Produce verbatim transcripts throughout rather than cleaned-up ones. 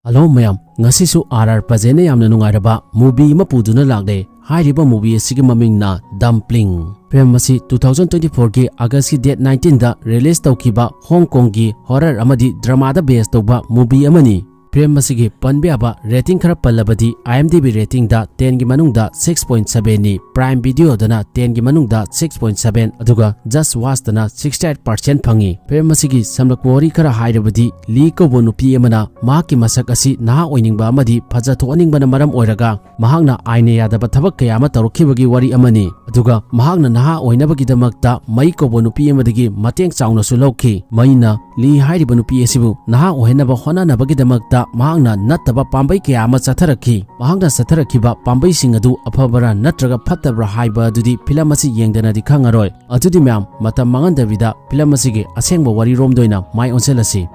Hello ꯃꯌꯥꯝ, ꯉꯁꯤꯁꯨ R R ꯄꯖꯦꯅ ꯌꯥꯝꯅ ꯅꯨꯡꯉꯥꯏꯔꯕ movie ꯑꯃ ꯄꯨꯗꯨꯅ ꯂꯥꯛꯂꯦ꯫ ꯍꯥꯏꯔꯤꯕ movie ꯑꯁꯤꯒꯤ ꯃꯃꯤꯡꯅ Dumpling꯫ Film ꯑꯁꯤ two thousand twenty-four ꯒꯤ August ꯀꯤ date nineteen ꯗ release ꯇꯧꯈꯤꯕ Hong Kong ꯒꯤ horror ꯑꯃꯗꯤ drama ꯗ base ꯇꯧꯕ movie ꯑꯃꯅꯤ꯫ Film ꯑꯁꯤꯒꯤ ꯄꯟꯕ ꯌꯥꯕ rating ꯈꯔ ꯄꯜꯂꯕꯗꯤ, IMDb rating ꯗ ten ꯒꯤ ꯃꯅꯨꯡꯗ six point seven ꯅꯤ, Prime Video ꯗꯅ ten ꯒꯤ ꯃꯅꯨꯡꯗ six point seven, ꯑꯗꯨꯒ Just Watch ꯇꯅ sixty eight percent ꯐꯪꯉꯤ꯫ Film ꯑꯁꯤꯒꯤ ꯁꯝꯂꯞꯄ ꯋꯥꯔꯤ ꯈꯔ ꯍꯥꯏꯔꯕꯗꯤ, ꯂꯤ ꯀꯧꯕ ꯅꯨꯄꯤ ꯑꯃꯅ ꯃꯍꯥꯛꯀꯤ ꯃꯁꯛ ꯑꯁꯤ ꯅꯍꯥ ꯑꯣꯏꯅꯤꯡꯕ ꯑꯃꯗꯤ ꯐꯖꯊꯣꯛꯍꯟꯅꯤꯡꯕꯅ ꯃꯔꯝ ꯑꯣꯏꯔꯒ ꯃꯍꯥꯛꯅ ꯑꯥꯏꯟꯅ ꯌꯥꯗꯕ ꯊꯕꯛ ꯀꯌꯥ ꯑꯃ ꯇꯧꯔꯛꯈꯤꯕꯒꯤ ꯋꯥꯔꯤ ꯑꯃꯅꯤ꯫ ꯑꯗꯨꯒ ꯃꯍꯥꯛꯅ ꯅꯍꯥ ꯑꯣꯏꯅꯕꯒꯤꯗꯃꯛꯇ ꯃꯩ ꯀꯧꯕ ꯅꯨꯄꯤ ꯑꯃꯗꯒꯤ ꯃꯇꯦꯡ ꯆꯥꯎꯅꯁꯨ ꯂꯧꯈꯤ꯫ ꯃꯩꯅ ꯂꯤ ꯍꯥꯏꯔꯤꯕ ꯅꯨꯄꯤ ꯑꯁꯤꯕꯨ ꯅꯍꯥ ꯑꯣꯏꯍꯟꯅꯕ ꯍꯣꯠꯅꯅꯕꯒꯤꯗꯃꯛꯇ ꯃꯍꯥꯛꯅ ꯅꯠꯇꯕ ꯄꯥꯝꯕꯩ ꯀꯌꯥ ꯑꯃ ꯆꯠꯊꯔꯛꯈꯤ꯫ ꯃꯍꯥꯛꯅ ꯆꯠꯊꯔꯛꯈꯤꯕ ꯄꯥꯝꯕꯩꯁꯤꯡ ꯑꯗꯨ ꯑꯐꯕꯔꯥ ꯅꯠꯇ꯭ꯔꯒ ꯐꯠꯇꯕ꯭ꯔꯥ ꯍꯥꯏꯕ ꯑꯗꯨꯗꯤ film ꯑꯁꯤ ꯌꯦꯡꯗꯅꯗꯤ ꯈꯪꯉꯔꯣꯏ꯫ ꯑꯗꯨꯗꯤ ꯃꯌꯥꯝ, ꯃꯇꯝ ꯃꯥꯡꯍꯟꯗꯕꯤꯗ film ꯑꯁꯤꯒꯤ ꯑꯁꯦꯡꯕ ꯋꯥꯔꯤꯔꯣꯝꯗ ꯑꯣꯏꯅ ꯃꯥꯏ ꯑꯣꯟꯁꯤꯜꯂꯁꯤ꯫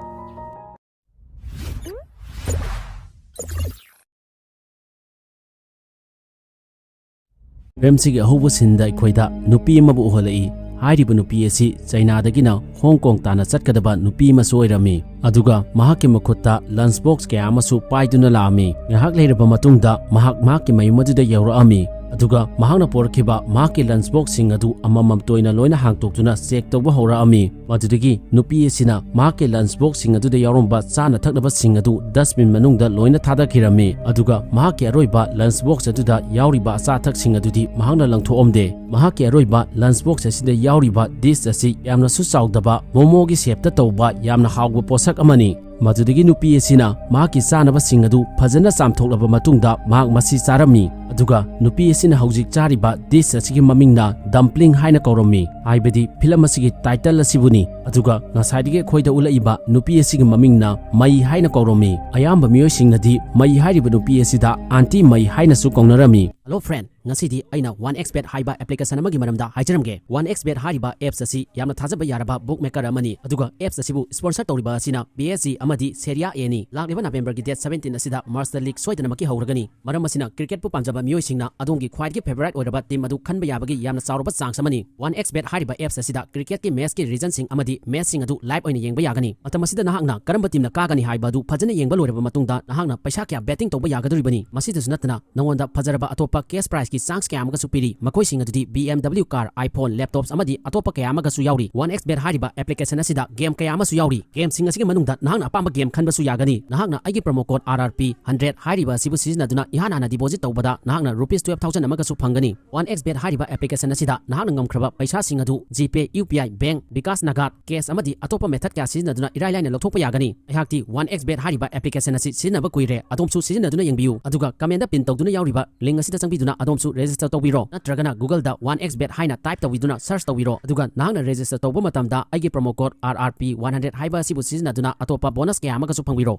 Film ꯁꯤꯒꯤ ꯑꯍꯧꯕ scene ꯗ ꯑꯩꯈꯣꯏꯗ ꯅꯨꯄꯤ ꯑꯃꯕꯨ ꯎꯍꯜꯂꯛꯏ꯫ ꯍꯥꯏꯔꯤꯕ ꯅꯨꯄꯤ ꯑꯁꯤ ꯆꯩꯅꯥꯗꯒꯤꯅ ꯍꯣꯡ ꯀꯣꯡ ꯇꯥꯟꯅ ꯆꯠꯀꯗꯕ ꯅꯨꯄꯤ ꯑꯃꯁꯨ ꯑꯣꯏꯔꯝꯃꯤ꯫ ꯑꯗꯨꯒ ꯃꯍꯥꯛꯀꯤ ꯃꯈꯨꯠꯇ lunch box ꯀꯌꯥ ꯑꯃꯁꯨ ꯄꯥꯏꯗꯨꯅ ꯂꯥꯛꯑꯝꯃꯤ꯫ ꯉꯥꯏꯍꯥꯛ ꯂꯩꯔꯕ ꯃꯇꯨꯡꯗ ꯃꯍꯥꯛ ꯃꯍꯥꯛꯀꯤ ꯃꯌꯨꯝ ꯑꯗꯨꯗ ꯌꯧꯔꯛꯑꯝꯃꯤ꯫ ꯑꯗꯨꯒ ꯃꯍꯥꯛꯅ ꯄꯨꯔꯛꯈꯤꯕ ꯃꯍꯥꯛꯀꯤ lunch box ꯁꯤꯡ ꯑꯗꯨ ꯑꯃꯃꯝꯇ ꯑꯣꯏꯅ ꯂꯣꯏꯅ ꯍꯥꯡꯇꯣꯛꯇꯨꯅ check ꯇꯧꯕ ꯍꯧꯔꯛꯑꯝꯃꯤ꯫ ꯃꯗꯨꯗꯒꯤ ꯅꯨꯄꯤ ꯑꯁꯤꯅ ꯃꯍꯥꯛꯀꯤ lunch box ꯁꯤꯡ ꯑꯗꯨꯗ ꯌꯥꯎꯔꯝꯕ ꯆꯥꯅ ꯊꯛꯅꯕꯁꯤꯡ ꯑꯗꯨ dustbin ꯃꯅꯨꯡꯗ ꯂꯣꯏꯅ ꯊꯥꯗꯈꯤꯔꯝꯃꯤ꯫ ꯑꯗꯨꯒ ꯃꯍꯥꯛꯀꯤ ꯑꯔꯣꯏꯕ lunch box ꯑꯗꯨꯗ ꯌꯥꯎꯔꯤꯕ ꯑꯆꯥ ꯑꯊꯛꯁꯤꯡ ꯑꯗꯨꯗꯤ ꯃꯍꯥꯛꯅ ꯂꯪꯊꯣꯛꯑꯝꯗꯦ꯫ ꯃꯍꯥꯛꯀꯤ ꯑꯔꯣꯏꯕ lunch box ꯑꯁꯤꯗ ꯌꯥꯎꯔꯤꯕ dish ꯑꯁꯤ ꯌꯥꯝꯅꯁꯨ ꯆꯥꯎꯗꯕ, momo ꯒꯤ shape ꯇ ꯇꯧꯕ ꯌꯥꯝꯅ ꯍꯥꯎꯕ ꯄꯣꯠꯁꯛ ꯑꯃꯅꯤ꯫ ꯃꯗꯨꯗꯒꯤ ꯅꯨꯄꯤ ꯑꯁꯤꯅ ꯃꯍꯥꯛꯀꯤ ꯆꯥꯅꯕꯁꯤꯡ ꯑꯗꯨ ꯐꯖꯅ ꯆꯥꯝꯊꯣꯛꯂꯕ ꯃꯇꯨꯡꯗ ꯃꯍꯥꯛ ꯃꯁꯤ ꯆꯥꯔꯝꯃꯤ꯫ ꯑꯗꯨꯒ ꯅꯨꯄꯤ ꯑꯁꯤꯅ ꯍꯧꯖꯤꯛ ꯆꯥꯔꯤꯕ dish ꯑꯁꯤꯒꯤ ꯃꯃꯤꯡꯅ dumpling ꯍꯥꯏꯅ ꯀꯧꯔꯝꯃꯤ, ꯍꯥꯏꯕꯗꯤ film ꯑꯁꯤꯒꯤ title ꯑꯁꯤꯕꯨꯅꯤ꯫ ꯑꯗꯨꯒ ꯉꯁꯥꯏꯗꯒꯤ ꯑꯩꯈꯣꯏꯗ ꯎꯠꯂꯛꯏꯕ ꯅꯨꯄꯤ ꯑꯁꯤꯒꯤ ꯃꯃꯤꯡꯅ ꯃꯩ ꯍꯥꯏꯅ ꯀꯧꯔꯝꯃꯤ꯫ ꯑꯌꯥꯝꯕ ꯃꯤꯑꯣꯏꯁꯤꯡꯅꯗꯤ ꯃꯩ ꯍꯥꯏꯔꯤꯕ ꯅꯨꯄꯤ ꯑꯁꯤꯗ Aunty ꯃꯩ ꯍꯥꯏꯅꯁꯨ ꯀꯧꯅꯔꯝꯃꯤ꯫ Hello friend, ꯉꯁꯤꯗꯤ ꯑꯩꯅ ꯋꯥꯟ ꯑꯦꯛꯁ ꯕꯦꯠ ꯍꯥꯏꯕ ꯑꯦꯄ꯭ꯂꯤꯀꯦꯁꯟ ꯑꯃꯒꯤ ꯃꯔꯝꯗ ꯍꯥꯏꯖꯔꯝꯒꯦ꯫ ꯋꯥꯟ ꯑꯦꯛꯁ ꯕꯦꯠ ꯍꯥꯏꯔꯤꯕ ꯑꯦꯞꯁ ꯑꯁꯤ ꯌꯥꯝꯅ ꯊꯥꯖꯕ ꯌꯥꯔꯕ ꯕꯨꯛ ꯃꯦꯀꯔ ꯑꯃꯅꯤ, ꯑꯗꯨꯒ ꯑꯦꯞꯁ ꯑꯁꯤꯕꯨ ꯁ꯭ꯄꯣꯟꯁꯔ ꯇꯧꯔꯤꯕ ꯑꯁꯤꯅ ꯄꯤ ꯑꯦꯁ ꯖꯤ ꯑꯃꯗꯤ ꯁꯦꯔꯤꯌꯥ ꯑꯦꯅꯤ꯫ ꯂꯥꯛꯂꯤꯕ ꯅꯕꯦꯝꯕꯔꯒꯤ ꯗꯦꯠ ꯁꯕꯦꯟꯇꯤꯟ ꯑꯁꯤꯗ ꯃꯥꯔꯁꯇ ꯂꯤꯒ ꯁꯣꯏꯗꯅꯃꯛꯀꯤ ꯍꯧꯔꯒꯅꯤ꯫ ꯃꯔꯝ ꯑꯁꯤꯅ ꯀ꯭ꯔꯤꯀꯦꯠꯄꯨ ꯄꯥꯝꯖꯕ ꯃꯤꯑꯣꯏꯁꯤꯡꯅ ꯑꯗꯣꯝꯒꯤ ꯈ꯭ꯋꯥꯏꯗꯒꯤ ꯐꯦꯚꯣꯔꯥꯏꯠ ꯑꯣꯏꯔꯕ ꯇꯤꯝ ꯑꯗꯨ ꯈꯟꯕ ꯌꯥꯕꯒꯤ ꯌꯥꯝꯅ ꯆꯥꯎꯔꯕ ꯆꯥꯟꯁ ꯑꯃꯅꯤ꯫ ꯋꯥꯟ ꯑꯦꯛꯁ ꯕꯦꯠ ꯍꯥꯏꯔꯤꯕ ꯑꯦꯞꯁ ꯑꯁꯤꯗ ꯀ꯭ꯔꯤꯀꯦꯠꯀꯤ ꯃꯦꯆꯀꯤ ꯔꯤꯖꯟꯁꯤꯡ ꯑꯃꯗꯤ ꯃꯦꯆꯁꯤꯡ ꯑꯗꯨ ꯂꯥꯏꯚ ꯑꯣꯏꯅ ꯌꯦꯡꯕ ꯌꯥꯒꯅꯤ꯫ ꯃꯇꯝ ꯑꯁꯤꯗ ꯅꯍꯥꯛꯅ ꯀꯔꯝꯕ ꯇꯤꯝꯅ ꯀꯥꯒꯅꯤ ꯍꯥꯏꯕ ꯑꯗꯨ ꯐꯖꯅ ꯌꯦꯡꯕ ꯂꯣꯏꯔꯕ ꯃꯇꯨꯡꯗ ꯅꯍꯥꯛꯅ ꯄꯩꯁꯥ ꯀꯌꯥ ꯕꯦꯇꯤꯡ ꯇꯧꯕ ꯌꯥꯒꯗꯧꯔꯤꯕꯅꯤ꯫ ꯃꯁꯤꯗꯁꯨ ꯅꯠꯇꯅ ꯅꯉꯣꯟꯗ ꯐꯖꯔꯕ ꯑꯇꯣꯞꯄ ꯀꯦꯁ ꯄ꯭ꯔꯥꯏꯖꯀꯤ ꯆꯥꯟꯁ ꯀꯌꯥ ꯑꯃꯒꯁꯨ ꯄꯤꯔꯤ꯫ ꯃꯈꯣꯏꯁꯤꯡ ꯑꯗꯨꯗꯤ B M W car, iPhone, laptops ꯑꯃꯗꯤ ꯑꯇꯣꯞꯄ ꯀꯌꯥ ꯑꯃꯒꯁꯨ ꯌꯥꯎꯔꯤ꯫ ꯋꯥꯟ ꯑꯦꯛꯁ ꯕꯦꯠ ꯍꯥꯏꯔꯤꯕ ꯑꯦꯄ꯭ꯂꯤꯀꯦꯁꯟ ꯑꯁꯤꯗ ꯒꯦꯝ ꯀꯌꯥ ꯑꯃꯁꯨ ꯌꯥꯎꯔꯤ꯫ ꯒꯦꯝꯁꯤꯡ ꯑꯁꯤꯒꯤ ꯃꯅꯨꯡꯗ ꯅꯍꯥꯛꯅ ꯑꯄꯥꯝꯕ ꯒꯦꯝ ꯈꯟꯕꯁꯨ ꯌꯥꯒꯅꯤ꯫ ꯅꯍꯥꯛꯅ ꯑꯩꯒꯤ promo code R R P hundred ꯍꯥꯏꯔꯤꯕ ꯑꯁꯤꯕꯨ ꯁꯤꯖꯤꯟꯅꯗꯨꯅ ꯏꯍꯥꯟ ꯍꯥꯟꯅ ꯗꯤꯄꯣꯖꯤꯠ ꯇꯧꯕꯗ ꯅꯍꯥꯛꯅ ꯔꯨꯄꯤꯁ ꯇꯨꯌꯦꯜꯐ ꯊꯥꯎꯖꯟ ꯑꯃꯒꯁꯨ ꯐꯪꯒꯅꯤ꯫ ꯋꯥꯟ ꯑꯦꯛꯁ ꯕꯦꯠ ꯍꯥꯏꯔꯤꯕ ꯑꯦꯄ꯭ꯂꯤꯀꯦꯁꯟ ꯑꯁꯤꯗ ꯅꯍꯥꯛꯅ ꯉꯝꯈ꯭ꯔꯕ ꯄꯩꯁꯥꯁꯤꯡ ꯑꯗꯨ GPay, U P I, bank, ꯕꯤꯀꯥꯁ ꯅꯥꯒꯥꯠ, ꯀꯦꯁ ꯑꯃꯗꯤ ꯑꯇꯣꯞꯄ ꯃꯦꯊꯗ ꯀꯌꯥ ꯁꯤꯖꯤꯟꯅꯗꯨꯅ ꯏꯔꯥꯏ ꯂꯥꯏꯅ ꯂꯧꯊꯣꯛꯄ ꯌꯥꯒꯅꯤ꯫ ꯑꯩꯍꯥꯛꯇꯤ ꯋꯥꯟ ꯑꯦꯛꯁ ꯕꯦꯠ ꯍꯥꯏꯔꯤꯕ ꯑꯦꯄ꯭ꯂꯤꯀꯦꯁꯟ ꯑꯁꯤ ꯁꯤꯖꯤꯟꯅꯕ ꯀꯨꯏꯔꯦ꯫ ꯑꯗꯣꯝꯁꯨ ꯁꯤꯖꯤꯟꯅꯗꯨꯅ ꯌꯦꯡꯕꯤꯌꯨ, ꯑꯗꯨꯒ ꯀꯃꯦꯟꯗ ꯄꯤꯟ ꯇꯧꯗꯨꯅ ꯌꯥꯎꯔꯤꯕ ꯂꯤꯡ ꯑꯁꯤꯗ ꯆꯪꯕꯤꯗꯨꯅ ꯑꯗꯣꯝꯁꯨ ꯔꯦꯖꯤꯁꯇꯔ ꯇꯧꯕꯤꯔꯣ, ꯅꯠꯇ꯭ꯔꯒꯅ ꯒꯨꯒꯜꯗ ꯋꯥꯟ ꯑꯦꯛꯁ ꯕꯦꯠ ꯍꯥꯏꯅ ꯇꯥꯏꯞ ꯇꯧꯕꯤꯗꯨꯅ ꯁꯔꯆ ꯇꯧꯕꯤꯔꯣ, ꯑꯗꯨꯒ ꯅꯍꯥꯛꯅ ꯔꯦꯖꯤꯁꯇꯔ ꯇꯧꯕ ꯃꯇꯝꯗ ꯑꯩꯒꯤ promo code R R P one hundred ꯍꯥꯏꯕ ꯑꯁꯤꯕꯨ ꯁꯤꯖꯤꯟꯅꯗꯨꯅ ꯑꯇꯣꯞꯄ ꯕꯣꯅꯁ ꯀꯌꯥ ꯑꯃꯒꯁꯨ ꯐꯪꯕꯤꯔꯣ꯫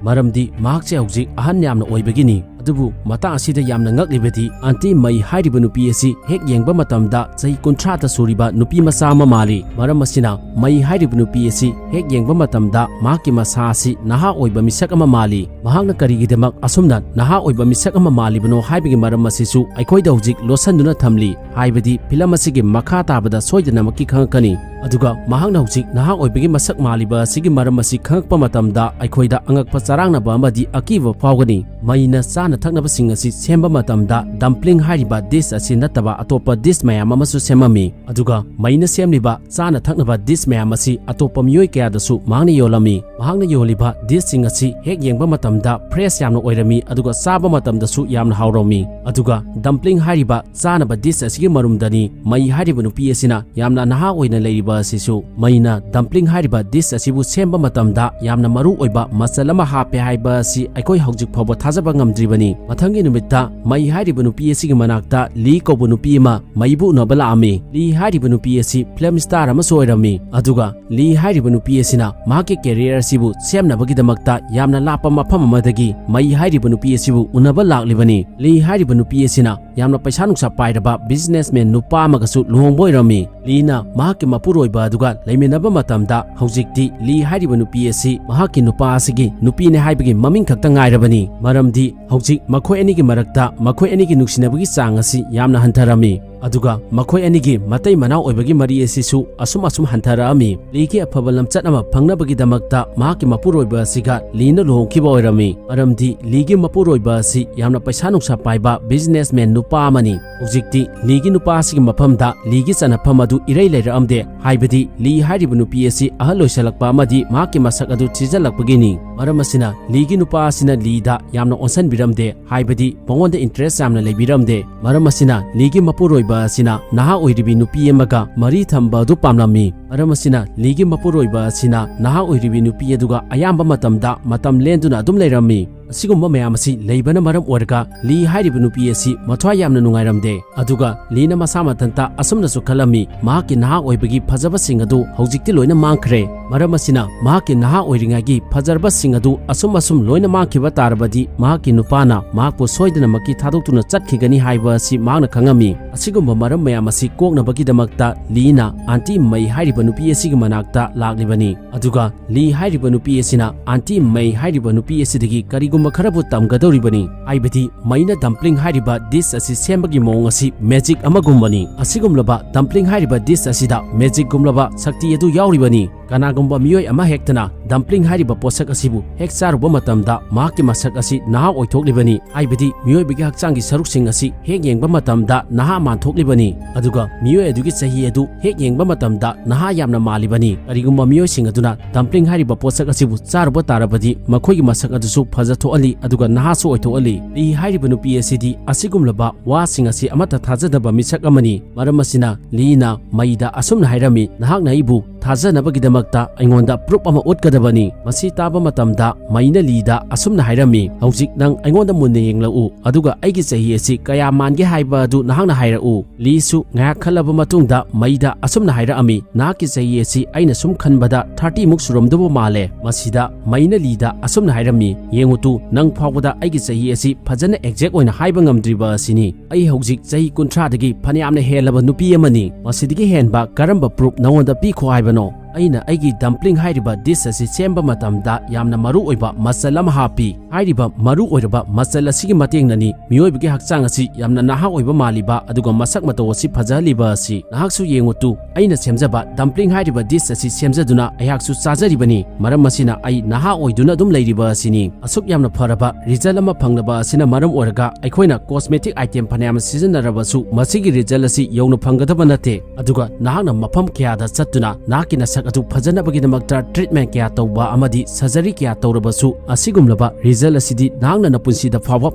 ꯃꯔꯝꯗꯤ ꯃꯍꯥꯛꯁꯦ ꯍꯧꯖꯤꯛ ꯑꯍꯟ ꯌꯥꯝꯅ ꯑꯣꯏꯕꯒꯤꯅꯤ꯫ ꯑꯗꯨꯕꯨ ꯃꯇꯥꯡ ꯑꯁꯤꯗ ꯌꯥꯝꯅ ꯉꯛꯂꯤꯕꯗꯤ ꯑꯟꯇꯤ ꯃꯩ ꯍꯥꯏꯔꯤꯕ ꯅꯨꯄꯤ ꯑꯁꯤ ꯍꯦꯛ ꯌꯦꯡꯕ ꯃꯇꯝꯗ ꯆꯍꯤ ꯀꯨꯟꯊ꯭ꯔꯥꯗ ꯁꯨꯔꯤꯕ ꯅꯨꯄꯤ ꯃꯆꯥ ꯑꯃ ꯃꯥꯜꯂꯤ꯫ ꯃꯔꯝ ꯑꯁꯤꯅ ꯃꯩ ꯍꯥꯏꯔꯤꯕ ꯅꯨꯄꯤ ꯑꯁꯤ ꯍꯦꯛ ꯌꯦꯡꯕ ꯃꯇꯝꯗ ꯃꯍꯥꯛꯀꯤ ꯃꯁꯥ ꯑꯁꯤ ꯅꯍꯥ ꯑꯣꯏꯕ ꯃꯤꯁꯛ ꯑꯃ ꯃꯥꯜꯂꯤ꯫ ꯃꯍꯥꯛꯅ ꯀꯔꯤꯒꯤꯗꯃꯛ ꯑꯁꯨꯝꯅ ꯅꯍꯥ ꯑꯣꯏꯕ ꯃꯤꯁꯛ ꯑꯃ ꯃꯥꯜꯂꯤꯕꯅꯣ ꯍꯥꯏꯕꯒꯤ ꯃꯔꯝ ꯑꯁꯤꯁꯨ ꯑꯩꯈꯣꯏꯗ ꯍꯧꯖꯤꯛ ꯂꯣꯠꯁꯤꯟꯗꯨꯅ ꯊꯝꯂꯤ꯫ ꯍꯥꯏꯕꯗꯤ ꯐꯤꯂꯝ ꯑꯁꯤꯒꯤ ꯃꯈꯥ ꯇꯥꯕꯗ ꯁꯣꯏꯗꯅꯃꯛꯀꯤ ꯈꯪꯉꯛꯀꯅꯤ꯫ ꯑꯗꯨꯒ ꯃꯍꯥꯛꯅ ꯍꯧꯖꯤꯛ ꯅꯍꯥ ꯑꯣꯏꯕꯒꯤ ꯃꯁꯛ ꯃꯥꯜꯂꯤꯕ ꯑꯁꯤꯒꯤ ꯃꯔꯝ ꯑꯁꯤ ꯈꯪꯉꯛꯄ ꯃꯇꯝꯗ ꯑꯩꯈꯣꯏꯗ ꯑꯉꯛꯄ ꯆꯔꯥꯡꯅꯕ ꯑꯃꯗꯤ ꯑꯀꯤꯕ ꯐꯥꯎꯒꯅꯤ꯫ ꯃꯩꯅ ꯆꯥꯅ ꯊꯛꯅꯕꯁꯤꯡ ꯑꯁꯤ ꯁꯦꯝꯕ ꯃꯇꯝꯗ ꯗꯝꯄ꯭ꯂꯤꯡ ꯍꯥꯏꯔꯤꯕ ꯗꯤꯁ ꯑꯁꯤ ꯅꯠꯇꯕ ꯑꯇꯣꯞꯄ ꯗꯤꯁ ꯃꯌꯥꯝ ꯑꯃꯁꯨ ꯁꯦꯝꯃꯝꯃꯤ꯫ ꯑꯗꯨꯒ ꯃꯩꯅ ꯁꯦꯝꯂꯤꯕ ꯆꯥꯅ ꯊꯛꯅꯕ ꯗꯤꯁ ꯃꯌꯥꯝ ꯑꯁꯤ ꯑꯇꯣꯞꯄ ꯃꯤꯑꯣꯏ ꯀꯌꯥꯗꯁꯨ ꯃꯍꯥꯛꯅ ꯌꯣꯜꯂꯝꯃꯤ꯫ ꯃꯍꯥꯛꯅ ꯌꯣꯜꯂꯤꯕ ꯗꯤꯁꯁꯤꯡ ꯑꯁꯤ ꯍꯦꯛ ꯌꯦꯡꯕ ꯃꯇꯝꯗ ꯐ꯭ꯔꯦꯁ ꯌꯥꯝꯅ ꯑꯣꯏꯔꯝꯃꯤ, ꯑꯗꯨꯒ ꯆꯥꯕ ꯃꯇꯝꯗꯁꯨ ꯌꯥꯝꯅ ꯍꯥꯎꯔꯝꯃꯤ꯫ ꯑꯗꯨꯒ ꯗꯝꯄ꯭ꯂꯤꯡ ꯍꯥꯏꯔꯤꯕ ꯆꯥꯅꯕ ꯗꯤꯁ ꯑꯁꯤꯒꯤ ꯃꯔꯨꯝꯗꯅꯤ ꯃꯩ ꯍꯥꯏꯔꯤꯕ ꯅꯨꯄꯤ ꯑꯁꯤꯅ ꯌꯥꯝꯅ ꯅꯍꯥ ꯑꯣꯏꯅ ꯂꯩꯔꯤꯕ ꯑꯁꯤꯁꯨ꯫ ꯃꯩꯅ ꯗꯝꯄ꯭ꯂꯤꯡ ꯍꯥꯏꯔꯤꯕ ꯗꯤꯁ ꯑꯁꯤꯕꯨ ꯁꯦꯝꯕ ꯃꯇꯝꯗ ꯌꯥꯝꯅ ꯃꯔꯨ ꯑꯣꯏꯕ ꯃꯆꯜ ꯑꯃ ꯍꯥꯞꯄꯦ ꯍꯥꯏꯕ ꯑꯁꯤ ꯑꯩꯈꯣꯏ ꯍꯧꯖꯤꯛ ꯐꯥꯎꯕ ꯊꯥꯖꯕ ꯉꯝꯗ꯭ꯔꯤꯕꯅꯤ꯫ ꯃꯊꯪꯒꯤ ꯅꯨꯃꯤꯠꯇ ꯃꯩ ꯍꯥꯏꯔꯤꯕ ꯅꯨꯄꯤ ꯑꯁꯤꯒꯤ ꯃꯅꯥꯛꯇ ꯂꯤ ꯀꯧꯕ ꯅꯨꯄꯤ ꯑꯃ ꯃꯩꯕꯨ ꯎꯅꯕ ꯂꯥꯛꯑꯝꯃꯤ꯫ ꯂꯤ ꯍꯥꯏꯔꯤꯕ ꯅꯨꯄꯤ ꯑꯁꯤ ꯐꯤꯂꯝ ꯁ꯭ꯇꯥꯔ ꯑꯃꯁꯨ ꯑꯣꯏꯔꯝꯃꯤ꯫ ꯑꯗꯨꯒ ꯂꯤ ꯍꯥꯏꯔꯤꯕ ꯅꯨꯄꯤ ꯑꯁꯤꯅ ꯃꯍꯥꯛꯀꯤ ꯀꯦꯔꯤꯌꯔ ꯑꯁꯤꯕꯨ ꯁꯦꯝꯅꯕꯒꯤꯗꯃꯛꯇ ꯌꯥꯝꯅ ꯂꯥꯞꯄ ꯃꯐꯝ ꯑꯃꯗꯒꯤ ꯃꯩ ꯍꯥꯏꯔꯤꯕ ꯅꯨꯄꯤ ꯑꯁꯤꯕꯨ ꯎꯅꯕ ꯂꯥꯛꯂꯤꯕꯅꯤ꯫ ꯂꯤ ꯍꯥꯏꯔꯤꯕ ꯅꯨꯄꯤ ꯑꯁꯤꯅ ꯌꯥꯝꯅ ꯄꯩꯁꯥ ꯅꯨꯡꯁꯥ ꯄꯥꯏꯔꯕ businessman ꯅꯨꯄꯥ ꯑꯃꯒꯁꯨ ꯂꯨꯍꯣꯡꯕ ꯑꯣꯏꯔꯝꯃꯤ꯫ ꯂꯤꯅ ꯃꯍꯥꯛꯀꯤ ꯃꯄꯨꯔꯣꯏꯕ ꯑꯗꯨꯒ ꯂꯩꯃꯤꯟꯅꯕ ꯃꯇꯝꯗ ꯍꯧꯖꯤꯛꯇꯤ ꯂꯤ ꯍꯥꯏꯔꯤꯕ ꯅꯨꯄꯤ ꯑꯁꯤ ꯃꯍꯥꯛꯀꯤ ꯅꯨꯄꯥ ꯑꯁꯤꯒꯤ ꯅꯨꯄꯤꯅꯦ ꯍꯥꯏꯕꯒꯤ ꯃꯃꯤꯡ ꯈꯛꯇ ꯉꯥꯏꯔꯕꯅꯤ꯫ ꯃꯔꯝꯗꯤ ꯍꯧꯖꯤꯛ ꯃꯈꯣꯏ ꯑꯅꯤꯒꯤ ꯃꯔꯛꯇ ꯃꯈꯣꯏ ꯑꯅꯤꯒꯤ ꯅꯨꯡꯁꯤꯅꯕꯒꯤ ꯆꯥꯡ ꯑꯁꯤ ꯌꯥꯝꯅ ꯍꯟꯊꯔꯝꯃꯤ꯫ ꯑꯗꯨꯒ ꯃꯈꯣꯏ ꯑꯅꯤꯒꯤ ꯃꯇꯩ ꯃꯅꯥꯎ ꯑꯣꯏꯕꯒꯤ ꯃꯔꯤ ꯑꯁꯤꯁꯨ ꯑꯁꯨꯝ ꯑꯁꯨꯝ ꯍꯟꯊꯔꯛꯑꯝꯃꯤ꯫ ꯂꯤꯒꯤ ꯑꯐꯕ ꯂꯝꯆꯠ ꯑꯃ ꯐꯪꯅꯕꯒꯤꯗꯃꯛꯇ ꯃꯍꯥꯛꯀꯤ ꯃꯄꯨꯔꯣꯏꯕ ꯑꯁꯤꯒ ꯂꯤꯅ ꯂꯨꯍꯣꯡꯈꯤꯕ ꯑꯣꯏꯔꯝꯃꯤ꯫ ꯃꯔꯝꯗꯤ ꯂꯤꯒꯤ ꯃꯄꯨꯔꯣꯏꯕ ꯑꯁꯤ ꯌꯥꯝꯅ ꯄꯩꯁꯥ ꯅꯨꯡꯁꯥ ꯄꯥꯏꯕ businessman ꯅꯨꯄꯥ ꯑꯃꯅꯤ꯫ ꯍꯧꯖꯤꯛꯇꯤ ꯂꯤꯒꯤ ꯅꯨꯄꯥ ꯑꯁꯤꯒꯤ ꯃꯐꯝꯗ ꯂꯤꯒꯤ ꯆꯅꯐꯝ ꯑꯗꯨ ꯏꯔꯩ ꯂꯩꯔꯛꯑꯝꯗꯦ꯫ ꯍꯥꯏꯕꯗꯤ ꯂꯤ ꯍꯥꯏꯔꯤꯕ ꯅꯨꯄꯤ ꯑꯁꯤ ꯑꯍꯜ ꯑꯣꯏꯁꯜꯂꯛꯄ ꯑꯃꯗꯤ ꯃꯍꯥꯛꯀꯤ ꯃꯁꯛ ꯑꯗꯨ ꯊꯤꯖꯤꯜꯂꯛꯄꯒꯤꯅꯤ꯫ ꯃꯔꯝ ꯑꯁꯤꯅ ꯂꯤꯒꯤ ꯅꯨꯄꯥ ꯑꯁꯤꯅ ꯂꯤꯗ ꯌꯥꯝꯅ ꯑꯣꯟꯁꯟꯕꯤꯔꯝꯗꯦ꯫ ꯍꯥꯏꯕꯗꯤ ꯃꯉꯣꯟꯗ interest ꯌꯥꯝꯅ ꯂꯩꯕꯤꯔꯝꯗꯦ꯫ ꯃꯔꯝ ꯑꯁꯤꯅ ꯂꯤꯒꯤ ꯃꯄꯨꯔꯣꯏꯕ ꯑꯁꯤꯅ ꯅꯍꯥ ꯑꯣꯏꯔꯤꯕꯤ ꯅꯨꯄꯤ ꯑꯃꯒ ꯃꯔꯤ ꯊꯝꯕ ꯑꯗꯨ ꯄꯥꯝꯂꯝꯃꯤ꯫ ꯃꯔꯝ ꯑꯁꯤꯅ ꯂꯤꯒꯤ ꯃꯄꯨꯔꯣꯏꯕ ꯑꯁꯤꯅ ꯅꯍꯥ ꯑꯣꯏꯔꯤꯕꯤ ꯅꯨꯄꯤ ꯑꯗꯨꯒ ꯑꯌꯥꯝꯕ ꯃꯇꯝꯗ ꯃꯇꯝ ꯂꯦꯟꯗꯨꯅ ꯑꯗꯨꯝ ꯂꯩꯔꯝꯃꯤ꯫ ꯑꯁꯤꯒꯨꯝꯕ ꯃꯌꯥꯝ ꯑꯁꯤ ꯂꯩꯕꯅ ꯃꯔꯝ ꯑꯣꯏꯔꯒ ꯂꯤ ꯍꯥꯏꯔꯤꯕ ꯅꯨꯄꯤ ꯑꯁꯤ ꯃꯊ꯭ꯋꯥꯏ ꯌꯥꯝꯅ ꯅꯨꯡꯉꯥꯏꯔꯝꯗꯦ꯫ ꯑꯗꯨꯒ ꯂꯤꯅ ꯃꯁꯥ ꯃꯊꯟꯇ ꯑꯁꯨꯝꯅꯁꯨ ꯈꯜꯂꯝꯃꯤ, ꯃꯍꯥꯛꯀꯤ ꯅꯍꯥ ꯑꯣꯏꯕꯒꯤ ꯐꯖꯕꯁꯤꯡ ꯑꯗꯨ ꯍꯧꯖꯤꯛꯇꯤ ꯂꯣꯏꯅ ꯃꯥꯡꯈ꯭ꯔꯦ꯫ ꯃꯔꯝ ꯑꯁꯤꯅ ꯃꯍꯥꯛꯀꯤ ꯅꯍꯥ ꯑꯣꯏꯔꯤꯉꯩꯒꯤ ꯐꯖꯔꯕꯁꯤꯡ ꯑꯗꯨ ꯑꯁꯨꯝ ꯑꯁꯨꯝ ꯂꯣꯏꯅ ꯃꯥꯡꯈꯤꯕ ꯇꯥꯔꯕꯗꯤ ꯃꯍꯥꯛꯀꯤ ꯅꯨꯄꯥꯅ ꯃꯍꯥꯛꯄꯨ ꯁꯣꯏꯗꯅꯃꯛꯀꯤ ꯊꯥꯗꯣꯛꯇꯨꯅ ꯆꯠꯈꯤꯒꯅꯤ ꯍꯥꯏꯕ ꯑꯁꯤ ꯃꯍꯥꯛꯅ ꯈꯪꯉꯝꯃꯤ꯫ ꯑꯁꯤꯒꯨꯝꯕ ꯃꯔꯝ ꯃꯌꯥꯝ ꯑꯁꯤ ꯀꯣꯛꯅꯕꯒꯤꯗꯃꯛꯇ ꯂꯤꯅ ꯑꯟꯇꯤ ꯃꯩ ꯍꯥꯏꯔꯤꯕ ꯅꯨꯄꯤ ꯑꯁꯤꯒꯤ ꯃꯅꯥꯛꯇ ꯂꯥꯛꯂꯤꯕꯅꯤ꯫ ꯑꯗꯨꯒ ꯂꯤ ꯍꯥꯏꯔꯤꯕ ꯅꯨꯄꯤ ꯑꯁꯤꯅ ꯑꯟꯇꯤ ꯃꯩ ꯍꯥꯏꯔꯤꯕ ꯅꯨꯄꯤ ꯑꯁꯤꯗꯒꯤ ꯀꯔꯤꯒꯨꯝꯕ ꯈꯔꯕꯨ ꯇꯝꯒꯗꯧꯔꯤꯕꯅꯤ꯫ ꯍꯥꯏꯕꯗꯤ ꯃꯩꯅ dumpling ꯍꯥꯏꯔꯤꯕ dish ꯑꯁꯤ ꯁꯦꯝꯕꯒꯤ ꯃꯑꯣꯡ ꯑꯁꯤ magic ꯑꯃꯒꯨꯝꯕꯅꯤ꯫ ꯑꯁꯤꯒꯨꯝꯂꯕ dumpling ꯍꯥꯏꯔꯤꯕ dish ꯑꯁꯤꯗ magicꯒꯨꯝꯂꯕ ꯁꯛꯇꯤ ꯑꯗꯨ ꯌꯥꯎꯔꯤꯕꯅꯤ꯫ ꯀꯅꯥꯒꯨꯝꯕ ꯃꯤꯑꯣꯏ ꯑꯃ ꯍꯦꯛꯇꯅ dumpling ꯍꯥꯏꯔꯤꯕ ꯄꯣꯠꯁꯛ ꯑꯁꯤꯕꯨ ꯍꯦꯛ ꯆꯥꯔꯨꯕ ꯃꯇꯝꯗ ꯃꯍꯥꯛꯀꯤ ꯃꯁꯛ ꯑꯁꯤ ꯅꯍꯥ ꯑꯣꯏꯊꯣꯛꯂꯤꯕꯅꯤ꯫ ꯍꯥꯏꯕꯗꯤ ꯃꯤꯑꯣꯏꯕꯒꯤ ꯍꯛꯆꯥꯡꯒꯤ ꯁꯔꯨꯛꯁꯤꯡ ꯑꯁꯤ ꯍꯦꯛ ꯌꯦꯡꯕ ꯃꯇꯝꯗ ꯅꯍꯥ ꯃꯥꯟꯊꯣꯛꯂꯤꯕꯅꯤ꯫ ꯑꯗꯨꯒ ꯃꯤꯑꯣꯏ ꯑꯗꯨꯒꯤ ꯆꯍꯤ ꯑꯗꯨ ꯍꯦꯛ ꯌꯦꯡꯕ ꯃꯇꯝꯗ ꯅꯍꯥ ꯌꯥꯝꯅ ꯃꯥꯜꯂꯤꯕꯅꯤ꯫ ꯀꯔꯤꯒꯨꯝꯕ ꯃꯤꯑꯣꯏꯁꯤꯡ ꯑꯗꯨꯅ dumpling ꯍꯥꯏꯔꯤꯕ ꯄꯣꯠꯁꯛ ꯑꯁꯤꯕꯨ ꯆꯥꯔꯨꯕ ꯇꯥꯔꯕꯗꯤ ꯃꯈꯣꯏꯒꯤ ꯃꯁꯛ ꯑꯗꯨꯁꯨ ꯐꯖꯊꯣꯛꯍꯜꯂꯤ ꯑꯗꯨꯒ ꯅꯍꯥꯁꯨ ꯑꯣꯏꯊꯣꯛꯍꯜꯂꯤ꯫ ꯂꯤ ꯍꯥꯏꯔꯤꯕ ꯅꯨꯄꯤ ꯑꯁꯤꯗꯤ ꯑꯁꯤꯒꯨꯝꯂꯕ ꯋꯥꯁꯤꯡ ꯑꯁꯤ ꯑꯃꯠꯇ ꯊꯥꯖꯗꯕ ꯃꯤꯁꯛ ꯑꯃꯅꯤ꯫ ꯃꯔꯝ ꯑꯁꯤꯅ ꯂꯤꯅ ꯃꯩꯗ ꯑꯁꯨꯝꯅ ꯍꯥꯏꯔꯝꯃꯤ, "ꯅꯍꯥꯛꯅ ꯑꯩꯕꯨ ꯊꯥꯖꯅꯕꯒꯤꯗꯃꯛ ꯃꯛꯇ ꯑꯩꯉꯣꯟꯗ proof ꯑꯃ ꯎꯠꯀꯗꯕꯅꯤ꯫ ꯃꯁꯤ ꯇꯥꯕ ꯃꯇꯝꯗ ꯃꯩꯅ ꯂꯤꯗ ꯑꯁꯨꯝꯅ ꯍꯥꯏꯔꯝꯃꯤ, "ꯍꯧꯖꯤꯛ ꯅꯪ ꯑꯩꯉꯣꯟꯗ ꯃꯨꯟꯅ ꯌꯦꯡꯂꯛꯎ, ꯑꯗꯨꯒ ꯑꯩꯒꯤ ꯆꯍꯤ ꯑꯁꯤ ꯀꯌꯥ ꯃꯥꯟꯒꯦ ꯍꯥꯏꯕ ꯑꯗꯨ ꯅꯍꯥꯛꯅ ꯍꯥꯏꯔꯛꯎ꯫" ꯂꯤꯁꯨ ꯉꯥꯏꯍꯥꯛ ꯈꯜꯂꯕ ꯃꯇꯨꯡꯗ ꯃꯩꯗ ꯑꯁꯨꯝꯅ ꯍꯥꯏꯔꯛꯑꯝꯃꯤ, "ꯅꯍꯥꯛꯀꯤ ꯆꯍꯤ ꯑꯁꯤ ꯑꯩꯅ ꯁꯨꯝ ꯈꯟꯕꯗ thirty ꯃꯨꯛ ꯁꯨꯔꯝꯗꯧꯕ ꯃꯥꯜꯂꯦ꯫" ꯃꯁꯤꯗ ꯃꯩꯅ ꯂꯤꯗ ꯑꯁꯨꯝꯅ ꯍꯥꯏꯔꯝꯃꯤ, "ꯌꯦꯡꯉꯨ ꯇꯨ, ꯅꯪ ꯐꯥꯎꯕꯗ ꯑꯩꯒꯤ ꯆꯍꯤ ꯑꯁꯤ ꯐꯖꯅ exact ꯑꯣꯏꯅ ꯍꯥꯏꯕ ꯉꯝꯗ꯭ꯔꯤꯕ ꯑꯁꯤꯅꯤ꯫ ꯑꯩ ꯍꯧꯖꯤꯛ ꯆꯍꯤ ꯀꯨꯟꯊ꯭ꯔꯥꯗꯒꯤ ꯐꯅꯌꯥꯝꯅ ꯍꯦꯜꯂꯕ ꯅꯨꯄꯤ ꯑꯃꯅꯤ꯫ ꯃꯁꯤꯗꯒꯤ ꯍꯦꯟꯕ ꯀꯔꯝꯕ proof ꯅꯉꯣꯟꯗ ꯄꯤꯈꯣ ꯍꯥꯏꯕꯅꯣ? ꯑꯩꯅ ꯑꯩꯒꯤ dumpling ꯍꯥꯏꯔꯤꯕ dish ꯑꯁꯤ ꯁꯦꯝꯕ ꯃꯇꯝꯗ ꯌꯥꯝꯅ ꯃꯔꯨ ꯑꯣꯏꯕ ꯃꯆꯜ ꯑꯃ ꯍꯥꯞꯄꯤ꯫ ꯍꯥꯏꯔꯤꯕ ꯃꯔꯨ ꯑꯣꯏꯔꯕ ꯃꯆꯜ ꯑꯁꯤꯒꯤ ꯃꯇꯦꯡꯅꯅꯤ ꯃꯤꯑꯣꯏꯕꯒꯤ ꯍꯛꯆꯥꯡ ꯑꯁꯤ ꯌꯥꯝꯅ ꯅꯍꯥ ꯑꯣꯏꯕ ꯃꯥꯜꯂꯤꯕ ꯑꯗꯨꯒ ꯃꯁꯛ ꯃꯇꯧ ꯑꯁꯤ ꯐꯖꯍꯜꯂꯤꯕ ꯑꯁꯤ꯫ ꯅꯍꯥꯛꯁꯨ ꯌꯦꯡꯉꯨ ꯇꯨ, ꯑꯩꯅ ꯁꯦꯝꯖꯕ dumpling ꯍꯥꯏꯔꯤꯕ dish ꯑꯁꯤ ꯁꯦꯝꯖꯗꯨꯅ ꯑꯩꯍꯥꯛꯁꯨ ꯆꯥꯖꯔꯤꯕꯅꯤ꯫ ꯃꯔꯝ ꯑꯁꯤꯅ ꯑꯩ ꯅꯍꯥ ꯑꯣꯏꯗꯨꯅ ꯑꯗꯨꯝ ꯂꯩꯔꯤꯕ ꯑꯁꯤꯅꯤ꯫" ꯑꯁꯨꯛ ꯌꯥꯝꯅ ꯐꯔꯕ result ꯑꯃ ꯐꯪꯂꯕ ꯑꯁꯤꯅ ꯃꯔꯝ ꯑꯣꯏꯔꯒ ꯑꯩꯈꯣꯏꯅ cosmetic item ꯐꯅꯌꯥꯝ ꯁꯤꯖꯤꯟꯅꯔꯕꯁꯨ ꯃꯁꯤꯒꯤ result ꯑꯁꯤ ꯌꯧꯅ ꯐꯪꯒꯗꯕ ꯅꯠꯇꯦ꯫ ꯑꯗꯨꯒ ꯅꯍꯥꯛꯅ ꯃꯐꯝ ꯀꯌꯥꯗ ꯆꯠꯇꯨꯅ ꯅꯍꯥꯛꯀꯤ ꯅꯁꯛ ꯑꯗꯨ ꯐꯖꯅꯕꯒꯤꯗꯃꯛꯇ treatment ꯀꯌꯥ ꯇꯧꯕ ꯑꯃꯗꯤ surgery ꯀꯌꯥ ꯇꯧꯔꯕꯁꯨ ꯑꯁꯤꯒꯨꯝꯂꯕ result ꯑꯁꯤꯗꯤ ꯅꯍꯥꯛꯅ ꯅꯄꯨꯟꯁꯤꯗ ꯐꯥꯎꯕ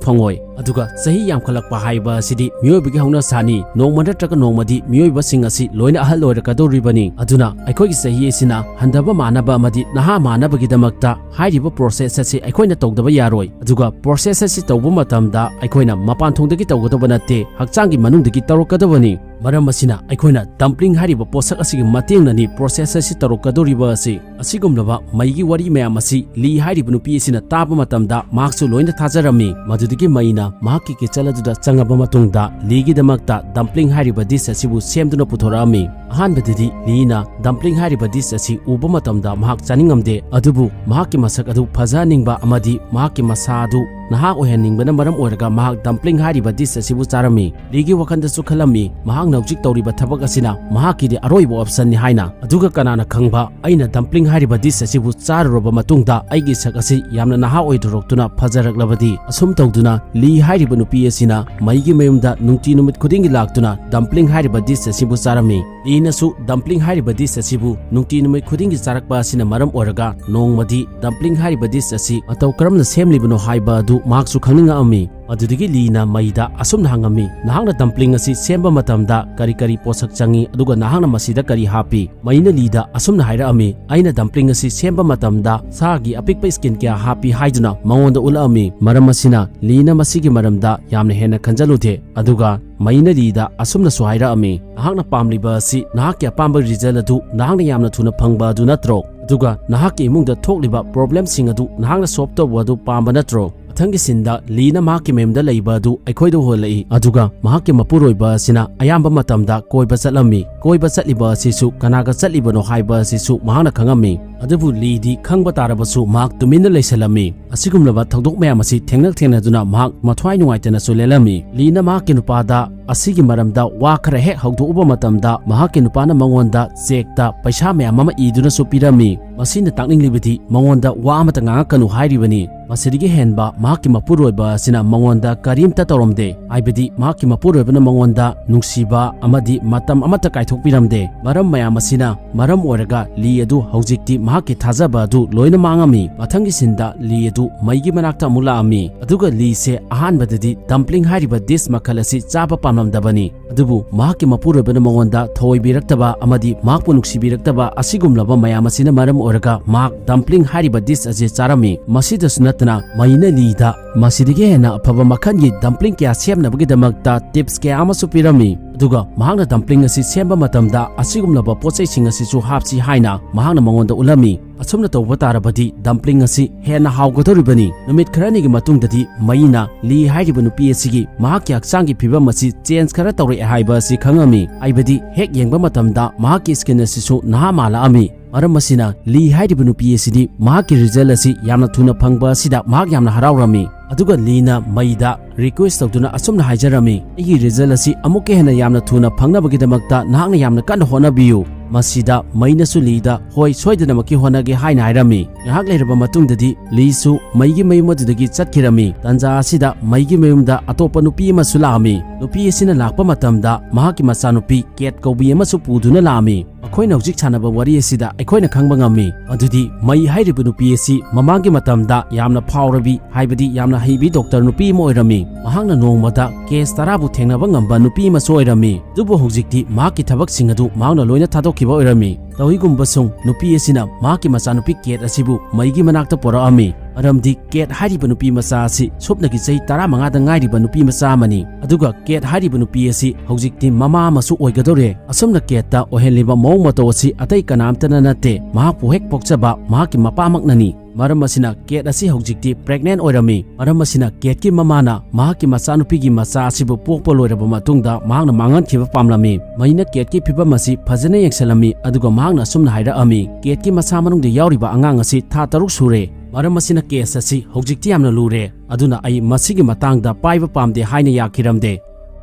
ꯐꯪꯉꯣꯏ꯫ ꯑꯗꯨꯒ ꯆꯍꯤ ꯌꯥꯝꯈꯠꯂꯛꯄ ꯍꯥꯏꯕ ꯑꯁꯤꯗꯤ ꯃꯤꯑꯣꯏꯕꯒꯤ ꯍꯧꯅꯁꯥꯅꯤ꯫ ꯅꯣꯡꯃ ꯅꯠꯇ꯭ꯔꯒ ꯅꯣꯡꯃꯗꯤ ꯃꯤꯑꯣꯏꯕꯁꯤꯡ ꯑꯁꯤ ꯂꯣꯏꯅ ꯑꯍꯜ ꯑꯣꯏꯔꯛꯀꯗꯧꯔꯤꯕꯅꯤ꯫ ꯑꯗꯨꯅ ꯑꯩꯈꯣꯏꯒꯤ ꯆꯍꯤ ꯑꯁꯤꯅ ꯍꯟꯊꯕ ꯃꯥꯟꯅꯕ ꯑꯃꯗꯤ ꯅꯍꯥ ꯃꯥꯟꯅꯕꯒꯤꯗꯃꯛꯇ ꯍꯥꯏꯔꯤꯕ process ꯑꯁꯤ ꯑꯩꯈꯣꯏꯅ ꯇꯧꯗꯕ ꯌꯥꯔꯣꯏ꯫ ꯑꯗꯨꯒ process ꯑꯁꯤ ꯇꯧꯕ ꯃꯇꯝꯗ ꯑꯩꯈꯣꯏꯅ ꯃꯄꯥꯟ ꯊꯣꯡꯗꯒꯤ ꯇꯧꯒꯗꯕ ꯅꯠꯇꯦ, ꯍꯛꯆꯥꯡꯒꯤ ꯃꯅꯨꯡꯗꯒꯤ ꯇꯧꯔꯛꯀꯗꯕꯅꯤ꯫ ꯃꯔꯝ ꯑꯁꯤꯅ ꯑꯩꯈꯣꯏꯅ dumpling ꯍꯥꯏꯔꯤꯕ ꯄꯣꯠꯁꯛ ꯑꯁꯤꯒꯤ ꯃꯇꯦꯡꯅꯅꯤ process ꯑꯁꯤ ꯇꯧꯔꯛꯀꯗꯧꯔꯤꯕ ꯑꯁꯤ꯫ ꯑꯁꯤꯒꯨꯝꯂꯕ ꯃꯩꯒꯤ ꯋꯥꯔꯤ ꯃꯌꯥꯝ ꯑꯁꯤ ꯂꯤ ꯍꯥꯏꯔꯤꯕ ꯅꯨꯄꯤ ꯑꯁꯤꯅ ꯇꯥꯕ ꯃꯇꯝꯗ ꯃꯍꯥꯛꯁꯨ ꯂꯣꯏꯅ ꯊꯥꯖꯔꯝꯃꯤ꯫ ꯃꯗꯨꯗꯒꯤ ꯃꯩꯅ ꯃꯍꯥꯛꯀꯤ kitchen ꯑꯗꯨꯗ ꯆꯪꯉꯕ ꯃꯇꯨꯡꯗ ꯂꯤꯒꯤꯗꯃꯛꯇ dumpling ꯍꯥꯏꯔꯤꯕ dish ꯑꯁꯤꯕꯨ ꯁꯦꯝꯗꯨꯅ ꯄꯨꯊꯣꯔꯛꯑꯝꯃꯤ꯫ ꯑꯍꯥꯟꯕꯗꯗꯤ ꯂꯤꯅ dumpling ꯍꯥꯏꯔꯤꯕ dish ꯑꯁꯤ ꯎꯕ ꯃꯇꯝꯗ ꯃꯍꯥꯛ ꯆꯥꯅꯤꯡꯉꯝꯗꯦ, ꯑꯗꯨꯕꯨ ꯃꯍꯥꯛꯀꯤ ꯃꯁꯛ ꯑꯗꯨ ꯐꯖꯍꯟꯅꯤꯡꯕ ꯑꯃꯗꯤ ꯃꯍꯥꯛꯀꯤ ꯃꯁꯥ ꯑꯗꯨ ꯅꯍꯥ ꯑꯣꯏꯍꯟꯅꯤꯡꯕꯅ ꯃꯔꯝ ꯑꯣꯏꯔꯒ ꯃꯍꯥꯛ dumpling ꯍꯥꯏꯔꯤꯕ dish ꯑꯁꯤꯕꯨ ꯆꯥꯔꯝꯃꯤ꯫ ꯂꯤꯒꯤ ꯋꯥꯈꯜꯗꯁꯨ ꯈꯜꯂꯝꯃꯤ, ꯃꯍꯥꯛꯅ ꯍꯧꯖꯤꯛ ꯇꯧꯔꯤꯕ ꯊꯕꯛ ꯑꯁꯤꯅ ꯃꯍꯥꯛꯀꯤꯗꯤ ꯑꯔꯣꯏꯕ option ꯅꯤ ꯍꯥꯏꯅ꯫ ꯑꯗꯨꯒ ꯀꯅꯥꯅ ꯈꯪꯕ, ꯑꯩꯅ dumpling ꯍꯥꯏꯔꯤꯕ dish ꯑꯁꯤꯕꯨ ꯆꯥꯔꯨꯔꯕ ꯃꯇꯨꯡꯗ ꯑꯩꯒꯤ ꯁꯛ ꯑꯁꯤ ꯌꯥꯝꯅ ꯅꯍꯥ ꯑꯣꯏꯊꯣꯔꯛꯇꯨꯅ ꯐꯖꯔꯛꯂꯕꯗꯤ꯫ ꯑꯁꯨꯝ ꯇꯧꯗꯨꯅ ꯂꯤ ꯍꯥꯏꯔꯤꯕ ꯅꯨꯄꯤ ꯑꯁꯤꯅ ꯃꯩꯒꯤ ꯃꯌꯨꯝꯗ ꯅꯨꯡꯇꯤ ꯅꯨꯃꯤꯠ ꯈꯨꯗꯤꯡꯒꯤ ꯂꯥꯛꯇꯨꯅ dumpling ꯍꯥꯏꯔꯤꯕ dish ꯑꯁꯤꯕꯨ ꯆꯥꯔꯝꯃꯤ꯫ ꯂꯤꯅꯁꯨ dumpling ꯍꯥꯏꯔꯤꯕ dish ꯑꯁꯤꯕꯨ ꯅꯨꯡꯇꯤ ꯅꯨꯃꯤꯠ ꯈꯨꯗꯤꯡꯒꯤ ꯆꯥꯔꯛꯄ ꯑꯁꯤꯅ ꯃꯔꯝ ꯑꯣꯏꯔꯒ ꯅꯣꯡꯃꯗꯤ dumpling ꯍꯥꯏꯔꯤꯕ dish ꯑꯁꯤ ꯃꯇꯧ ꯀꯔꯝꯅ ꯁꯦꯝꯂꯤꯕꯅꯣ ꯍꯥꯏꯕ ꯑꯗꯨ ꯃꯍꯥꯛꯁꯨ ꯈꯪꯅꯤꯡꯉꯛꯑꯝꯃꯤ꯫ ꯑꯗꯨꯗꯒꯤ ꯂꯤꯅ ꯃꯩꯗ ꯑꯁꯨꯝꯅ ꯍꯪꯉꯝꯃꯤ, "ꯅꯍꯥꯛꯅ dumpling ꯑꯁꯤ ꯁꯦꯝꯕ ꯃꯇꯝꯗ ꯀꯔꯤ ꯀꯔꯤ ꯄꯣꯠꯁꯛ ꯆꯪꯏ, ꯑꯗꯨꯒ ꯅꯍꯥꯛꯅ ꯃꯁꯤꯗ ꯀꯔꯤ ꯍꯥꯞꯄꯤ?" ꯃꯩꯅ ꯂꯤꯗ ꯑꯁꯨꯝꯅ ꯍꯥꯏꯔꯛꯑꯝꯃꯤ, "ꯑꯩꯅ dumpling ꯑꯁꯤ ꯁꯦꯝꯕ ꯃꯇꯝꯗ ꯁꯥꯒꯤ ꯑꯄꯤꯛꯄ skin ꯀꯌꯥ ꯍꯥꯞꯄꯤ" ꯍꯥꯏꯗꯨꯅ ꯃꯉꯣꯟꯗ ꯎꯠꯂꯛꯑꯝꯃꯤ꯫ ꯃꯔꯝ ꯑꯁꯤꯅ ꯂꯤꯅ ꯃꯁꯤꯒꯤ ꯃꯔꯝꯗ ꯌꯥꯝꯅ ꯍꯦꯟꯅ ꯈꯟꯖꯜꯂꯨꯗꯦ꯫ ꯑꯗꯨꯒ ꯃꯩꯅ ꯂꯤꯗ ꯑꯁꯨꯝꯅꯁꯨ ꯍꯥꯏꯔꯛꯑꯝꯃꯤ, "ꯅꯍꯥꯛꯅ ꯄꯥꯝꯂꯤꯕ ꯑꯁꯤ ꯅꯍꯥꯛꯀꯤ ꯑꯄꯥꯝꯕ result ꯑꯗꯨ ꯅꯍꯥꯛꯅ ꯌꯥꯝꯅ ꯊꯨꯅ ꯐꯪꯕ ꯑꯗꯨ ꯅꯠꯇ꯭ꯔꯣ? ꯑꯗꯨꯒ ꯅꯍꯥꯛꯀꯤ ꯏꯃꯨꯡꯗ ꯊꯣꯛꯂꯤꯕ problemꯁꯤꯡ ꯑꯗꯨ ꯅꯍꯥꯛꯅ solve ꯇꯧꯕ ꯑꯗꯨ ꯄꯥꯝꯕ ꯅꯠꯇ꯭ꯔꯣ?" ꯃꯊꯪꯒꯤ sceneꯗ ꯂꯤꯅ ꯃꯍꯥꯛꯀꯤ ꯃꯌꯨꯝꯗ ꯂꯩꯕ ꯑꯗꯨ ꯑꯩꯈꯣꯏꯗ ꯎꯍꯜꯂꯛꯏ꯫ ꯑꯗꯨꯒ ꯃꯍꯥꯛꯀꯤ ꯃꯄꯨꯔꯣꯏꯕ ꯑꯁꯤꯅ ꯑꯌꯥꯝꯕ ꯃꯇꯝꯗ ꯀꯣꯏꯕ ꯆꯠꯂꯝꯃꯤ꯫ ꯀꯣꯏꯕ ꯆꯠꯂꯤꯕ ꯑꯁꯤꯁꯨ ꯀꯅꯥꯒ ꯆꯠꯂꯤꯕꯅꯣ ꯍꯥꯏꯕ ꯑꯁꯤꯁꯨ ꯃꯍꯥꯛꯅ ꯈꯪꯉꯝꯃꯤ꯫ ꯑꯗꯨꯕꯨ ꯂꯤꯗꯤ ꯈꯪꯕ ꯇꯥꯔꯕꯁꯨ ꯃꯍꯥꯛ ꯇꯨꯃꯤꯟꯅ ꯂꯩꯁꯜꯂꯝꯃꯤ꯫ ꯑꯁꯤꯒꯨꯝꯂꯕ ꯊꯧꯗꯣꯛ ꯃꯌꯥꯝ ꯑꯁꯤ ꯊꯦꯡꯅ ꯊꯦꯡꯅꯗꯨꯅ ꯃꯍꯥꯛ ꯃꯊ꯭ꯋꯥꯏ ꯅꯨꯡꯉꯥꯏꯇꯅꯁꯨ ꯂꯦꯜꯂꯝꯃꯤ꯫ ꯂꯤꯅ ꯃꯍꯥꯛꯀꯤ ꯅꯨꯄꯥꯗ ꯑꯁꯤꯒꯤ ꯃꯔꯝꯗ ꯋꯥ ꯈꯔ ꯍꯦꯛ ꯍꯧꯗꯣꯛꯎꯕ ꯃꯇꯝꯗ, ꯃꯍꯥꯛꯀꯤ ꯅꯨꯄꯥꯅ ꯃꯉꯣꯟꯗ chequeꯇ ꯄꯩꯁꯥ ꯃꯌꯥꯝ ꯑꯃ ꯏꯗꯨꯅꯁꯨ ꯄꯤꯔꯝꯃꯤ꯫ ꯃꯁꯤꯅ ꯇꯥꯛꯅꯤꯡꯂꯤꯕꯗꯤ ꯃꯉꯣꯟꯗ ꯋꯥ ꯑꯃꯠꯇ ꯉꯥꯡꯉꯛꯀꯅꯨ ꯍꯥꯏꯔꯤꯕꯅꯤ꯫ ꯃꯁꯤꯗꯒꯤ ꯍꯦꯟꯕ ꯃꯍꯥꯛꯀꯤ ꯃꯄꯨꯔꯣꯏꯕ ꯑꯁꯤꯅ ꯃꯉꯣꯟꯗ ꯀꯔꯤꯝꯇ ꯇꯧꯔꯝꯗꯦ, ꯍꯥꯏꯕꯗꯤ ꯃꯍꯥꯛꯀꯤ ꯃꯄꯨꯔꯣꯏꯕꯅ ꯃꯉꯣꯟꯗ ꯅꯨꯡꯁꯤꯕ ꯑꯃꯗꯤ ꯃꯇꯝ ꯑꯃꯠꯇ ꯀꯥꯏꯊꯣꯛꯄꯤꯔꯝꯗꯦ꯫ ꯃꯔꯝ ꯃꯌꯥꯝ ꯑꯁꯤꯅ ꯃꯔꯝ ꯑꯣꯏꯔꯒ ꯂꯤ ꯑꯗꯨ ꯍꯧꯖꯤꯛꯇꯤ ꯃꯍꯥꯛꯀꯤ ꯊꯥꯖꯕ ꯑꯗꯨ ꯂꯣꯏꯅ ꯃꯥꯡꯉꯝꯃꯤ꯫ ꯃꯊꯪꯒꯤ sceneꯗ ꯂꯤ ꯑꯗꯨ ꯃꯩꯒꯤ ꯃꯅꯥꯛꯇ ꯑꯃꯨꯛ ꯂꯥꯛꯑꯝꯃꯤ, ꯑꯗꯨꯒ ꯂꯤꯁꯦ ꯑꯍꯥꯟꯕꯗꯗꯤ dumpling ꯍꯥꯏꯔꯤꯕ dish ꯃꯈꯜ ꯑꯁꯤ ꯆꯥꯕ ꯄꯥꯝꯂꯝꯗꯕꯅꯤ꯫ ꯑꯗꯨꯕꯨ ꯃꯍꯥꯛꯀꯤ ꯃꯄꯨꯔꯣꯏꯕꯅ ꯃꯉꯣꯟꯗ ꯊꯧꯑꯣꯏꯕꯤꯔꯛꯇꯕ ꯑꯃꯗꯤ ꯃꯍꯥꯛꯄꯨ ꯅꯨꯡꯁꯤꯕꯤꯔꯛꯇꯕ ꯑꯁꯤꯒꯨꯝꯂꯕ ꯃꯌꯥꯝ ꯑꯁꯤꯅ ꯃꯔꯝ ꯑꯣꯏꯔꯒ ꯃꯍꯥꯛ dumpling ꯍꯥꯏꯔꯤꯕ dish ꯑꯁꯤ ꯆꯥꯔꯝꯃꯤ꯫ ꯃꯁꯤꯗꯁꯨ ꯅꯠꯇꯅ ꯃꯩꯅ ꯂꯤꯗ ꯃꯁꯤꯗꯒꯤ ꯍꯦꯟꯅ ꯑꯐꯕ ꯃꯈꯜꯒꯤ dumpling ꯀꯌꯥ ꯁꯦꯝꯅꯕꯒꯤꯗꯃꯛꯇ tips ꯀꯌꯥ ꯑꯃꯁꯨ ꯄꯤꯔꯝꯃꯤ꯫ ꯑꯗꯨꯒ ꯃꯍꯥꯛꯅ dumpling ꯑꯁꯤ ꯁꯦꯝꯕ ꯃꯇꯝꯗ ꯑꯁꯤꯒꯨꯝꯂꯕ ꯄꯣꯠꯆꯩꯁꯤꯡ ꯑꯁꯤꯁꯨ ꯍꯥꯞꯁꯤ ꯍꯥꯏꯅ ꯃꯍꯥꯛꯅ ꯃꯉꯣꯟꯗ ꯎꯠꯂꯝꯃꯤ꯫ ꯑꯁꯨꯝꯅ ꯇꯧꯕ ꯇꯥꯔꯕꯗꯤ dumpling ꯑꯁꯤ ꯍꯦꯟꯅ ꯍꯥꯎꯒꯗꯧꯔꯤꯕꯅꯤ꯫ ꯅꯨꯃꯤꯠ ꯈꯔꯅꯤꯒꯤ ꯃꯇꯨꯡꯗꯗꯤ ꯃꯩꯅ ꯂꯤ ꯍꯥꯏꯔꯤꯕ ꯅꯨꯄꯤ ꯑꯁꯤꯒꯤ ꯃꯍꯥꯛꯀꯤ ꯍꯛꯆꯥꯡꯒꯤ ꯐꯤꯕꯝ ꯑꯁꯤ change ꯈꯔ ꯇꯧꯔꯛꯑꯦ ꯍꯥꯏꯕ ꯑꯁꯤ ꯈꯪꯉꯝꯃꯤ꯫ ꯍꯥꯏꯕꯗꯤ ꯍꯦꯛ ꯌꯦꯡꯕ ꯃꯇꯝꯗ ꯃꯍꯥꯛꯀꯤ skin ꯑꯁꯤꯁꯨ ꯅꯍꯥ ꯃꯥꯜꯂꯛꯑꯝꯃꯤ꯫ ꯃꯔꯝ ꯑꯁꯤꯅ ꯂꯤ ꯍꯥꯏꯔꯤꯕ ꯅꯨꯄꯤ ꯑꯁꯤꯗꯤ ꯃꯍꯥꯛꯀꯤ result ꯑꯁꯤ ꯌꯥꯝꯅ ꯊꯨꯅ ꯐꯪꯕ ꯑꯁꯤꯗ ꯃꯍꯥꯛ ꯌꯥꯝꯅ ꯍꯔꯥꯎꯔꯝꯃꯤ꯫ ꯑꯗꯨꯒ ꯂꯤꯅ ꯃꯩꯗ ꯔꯤꯀ꯭ꯋꯦꯁ ꯇꯧꯗꯨꯅ ꯑꯁꯨꯝꯅ ꯍꯥꯏꯖꯔꯝꯃꯤ, "ꯑꯩꯒꯤ ꯔꯤꯖꯜ ꯑꯁꯤ ꯑꯃꯨꯛꯀ ꯍꯦꯟꯅ ꯌꯥꯝꯅ ꯊꯨꯅ ꯐꯪꯅꯕꯒꯤꯗꯃꯛꯇ ꯅꯍꯥꯛꯅ ꯌꯥꯝꯅ ꯀꯟꯅ ꯍꯣꯠꯅꯕꯤꯌꯨ꯫" ꯃꯁꯤꯗ ꯃꯩꯅꯁꯨ ꯂꯤꯗ, "ꯍꯣꯏ, ꯁꯣꯏꯗꯅꯃꯛꯀꯤ ꯍꯣꯠꯅꯒꯦ" ꯍꯥꯏꯅ ꯍꯥꯏꯔꯝꯃꯤ꯫ ꯉꯥꯏꯍꯥꯛ ꯂꯩꯔꯕ ꯃꯇꯨꯡꯗꯗꯤ ꯂꯤꯁꯨ ꯃꯩꯒꯤ ꯃꯌꯨꯝ ꯑꯗꯨꯗꯒꯤ ꯆꯠꯈꯤꯔꯝꯃꯤ꯫ ꯇꯥꯟꯖꯥ ꯑꯁꯤꯗ ꯃꯩꯒꯤ ꯃꯌꯨꯝꯗ ꯑꯇꯣꯞꯄ ꯅꯨꯄꯤ ꯑꯃꯁꯨ ꯂꯥꯛꯑꯝꯃꯤ꯫ ꯅꯨꯄꯤ ꯑꯁꯤꯅ ꯂꯥꯛꯄ ꯃꯇꯝꯗ ꯃꯍꯥꯛꯀꯤ ꯃꯆꯥꯅꯨꯄꯤ ꯀꯦꯠ ꯀꯧꯕꯤ ꯑꯃꯁꯨ ꯄꯨꯗꯨꯅ ꯂꯥꯛꯑꯝꯃꯤ꯫ ꯃꯈꯣꯏꯅ ꯍꯧꯖꯤꯛ ꯁꯥꯟꯅꯕ ꯋꯥꯔꯤ ꯑꯁꯤꯗ ꯑꯩꯈꯣꯏꯅ ꯈꯪꯕ ꯉꯝꯃꯤ ꯃꯗꯨꯗꯤ ꯃꯩ ꯍꯥꯏꯔꯤꯕ ꯅꯨꯄꯤ ꯑꯁꯤ ꯃꯃꯥꯡꯒꯤ ꯃꯇꯝꯗ ꯌꯥꯝꯅ ꯐꯥꯎꯔꯕꯤ, ꯍꯥꯏꯕꯗꯤ ꯌꯥꯝꯅ ꯍꯩꯕꯤ ꯗꯣꯛꯇꯔ ꯅꯨꯄꯤ ꯑꯃ ꯑꯣꯏꯔꯝꯃꯤ꯫ ꯃꯍꯥꯛꯅ ꯅꯣꯡꯃꯗ ꯀꯦꯁ ꯇꯔꯥꯕꯨ ꯊꯦꯡꯅꯕ ꯉꯝꯕ ꯅꯨꯄꯤ ꯑꯃꯁꯨ ꯑꯣꯏꯔꯝꯃꯤ꯫ ꯑꯗꯨꯕꯨ ꯍꯧꯖꯤꯛꯇꯤ ꯃꯍꯥꯛꯀꯤ ꯊꯕꯛꯁꯤꯡ ꯑꯗꯨ ꯃꯍꯥꯛꯅ ꯂꯣꯏꯅ ꯊꯥꯗꯣꯛꯈꯤꯕ ꯑꯣꯏꯔꯝꯃꯤ꯫ ꯇꯧꯏꯒꯨꯝꯕꯁꯨꯡ ꯅꯨꯄꯤ ꯑꯁꯤꯅ ꯃꯍꯥꯛꯀꯤ ꯃꯆꯥꯅꯨꯄꯤ ꯀꯦꯠ ꯑꯁꯤꯕꯨ ꯃꯩꯒꯤ ꯃꯅꯥꯛꯇ ꯄꯨꯔꯛꯑꯝꯃꯤ, ꯃꯔꯝꯗꯤ ꯀꯦꯠ ꯍꯥꯏꯔꯤꯕ ꯅꯨꯄꯤ ꯃꯆꯥ ꯑꯁꯤ ꯁꯨꯞꯅꯒꯤ ꯆꯍꯤ ꯇꯔꯥꯃꯉꯥꯗ ꯉꯥꯏꯔꯤꯕ ꯅꯨꯄꯤ ꯃꯆꯥ ꯑꯃꯅꯤ꯫ ꯑꯗꯨꯒ ꯀꯦꯠ ꯍꯥꯏꯔꯤꯕ ꯅꯨꯄꯤ ꯑꯁꯤ ꯍꯧꯖꯤꯛꯇꯤ ꯃꯃꯥ ꯑꯃꯁꯨ ꯑꯣꯏꯒꯗꯧꯔꯦ꯫ ꯑꯁꯨꯝꯅ ꯀꯦꯠꯇ ꯑꯣꯏꯍꯜꯂꯤꯕ ꯃꯑꯣꯡ ꯃꯇꯧ ꯑꯁꯤ ꯑꯇꯩ ꯀꯅꯥꯝꯇꯅ ꯅꯠꯇꯦ, ꯃꯍꯥꯛꯄꯨ ꯍꯦꯛ ꯄꯣꯛꯆꯕ ꯃꯍꯥꯛꯀꯤ ꯃꯄꯥꯃꯛꯅꯅꯤ꯫ ꯃꯔꯝ ꯑꯁꯤꯅ ꯀꯦꯠ ꯑꯁꯤ ꯍꯧꯖꯤꯛꯇꯤ ꯄ꯭ꯔꯦꯒꯅꯦꯟ ꯑꯣꯏꯔꯝꯃꯤ꯫ ꯃꯔꯝ ꯑꯁꯤꯅ ꯀꯦꯠꯀꯤ ꯃꯃꯥꯅ ꯃꯍꯥꯛꯀꯤ ꯃꯆꯥꯅꯨꯄꯤꯒꯤ ꯃꯆꯥ ꯑꯁꯤꯕꯨ ꯄꯣꯛꯄ ꯂꯣꯏꯔꯕ ꯃꯇꯨꯡꯗ ꯃꯍꯥꯛꯅ ꯃꯥꯡꯍꯟꯈꯤꯕ ꯄꯥꯝꯂꯝꯃꯤ꯫ ꯃꯩꯅ ꯀꯦꯠꯀꯤ ꯐꯤꯕꯝ ꯑꯁꯤ ꯐꯖꯅ ꯌꯦꯡꯁꯤꯜꯂꯝꯃꯤ, ꯑꯗꯨꯒ ꯃꯍꯥꯛꯅ ꯑꯁꯨꯝꯅ ꯍꯥꯏꯔꯛꯑꯝꯃꯤ, "ꯀꯦꯠꯀꯤ ꯃꯁꯥ ꯃꯅꯨꯡꯗ ꯌꯥꯎꯔꯤꯕ ꯑꯉꯥꯡ ꯑꯁꯤ ꯊꯥ ꯇꯔꯨꯛ ꯁꯨꯔꯦ꯫ ꯃꯔꯝ ꯑꯁꯤꯅ ꯀꯦꯁ ꯑꯁꯤ ꯍꯧꯖꯤꯛꯇꯤ ꯌꯥꯝꯅ ꯂꯨꯔꯦ, ꯑꯗꯨꯅ ꯑꯩ ꯃꯁꯤꯒꯤ ꯃꯇꯥꯡꯗ ꯄꯥꯏꯕ ꯄꯥꯝꯗꯦ" ꯍꯥꯏꯅ ꯌꯥꯈꯤꯔꯝꯗꯦ꯫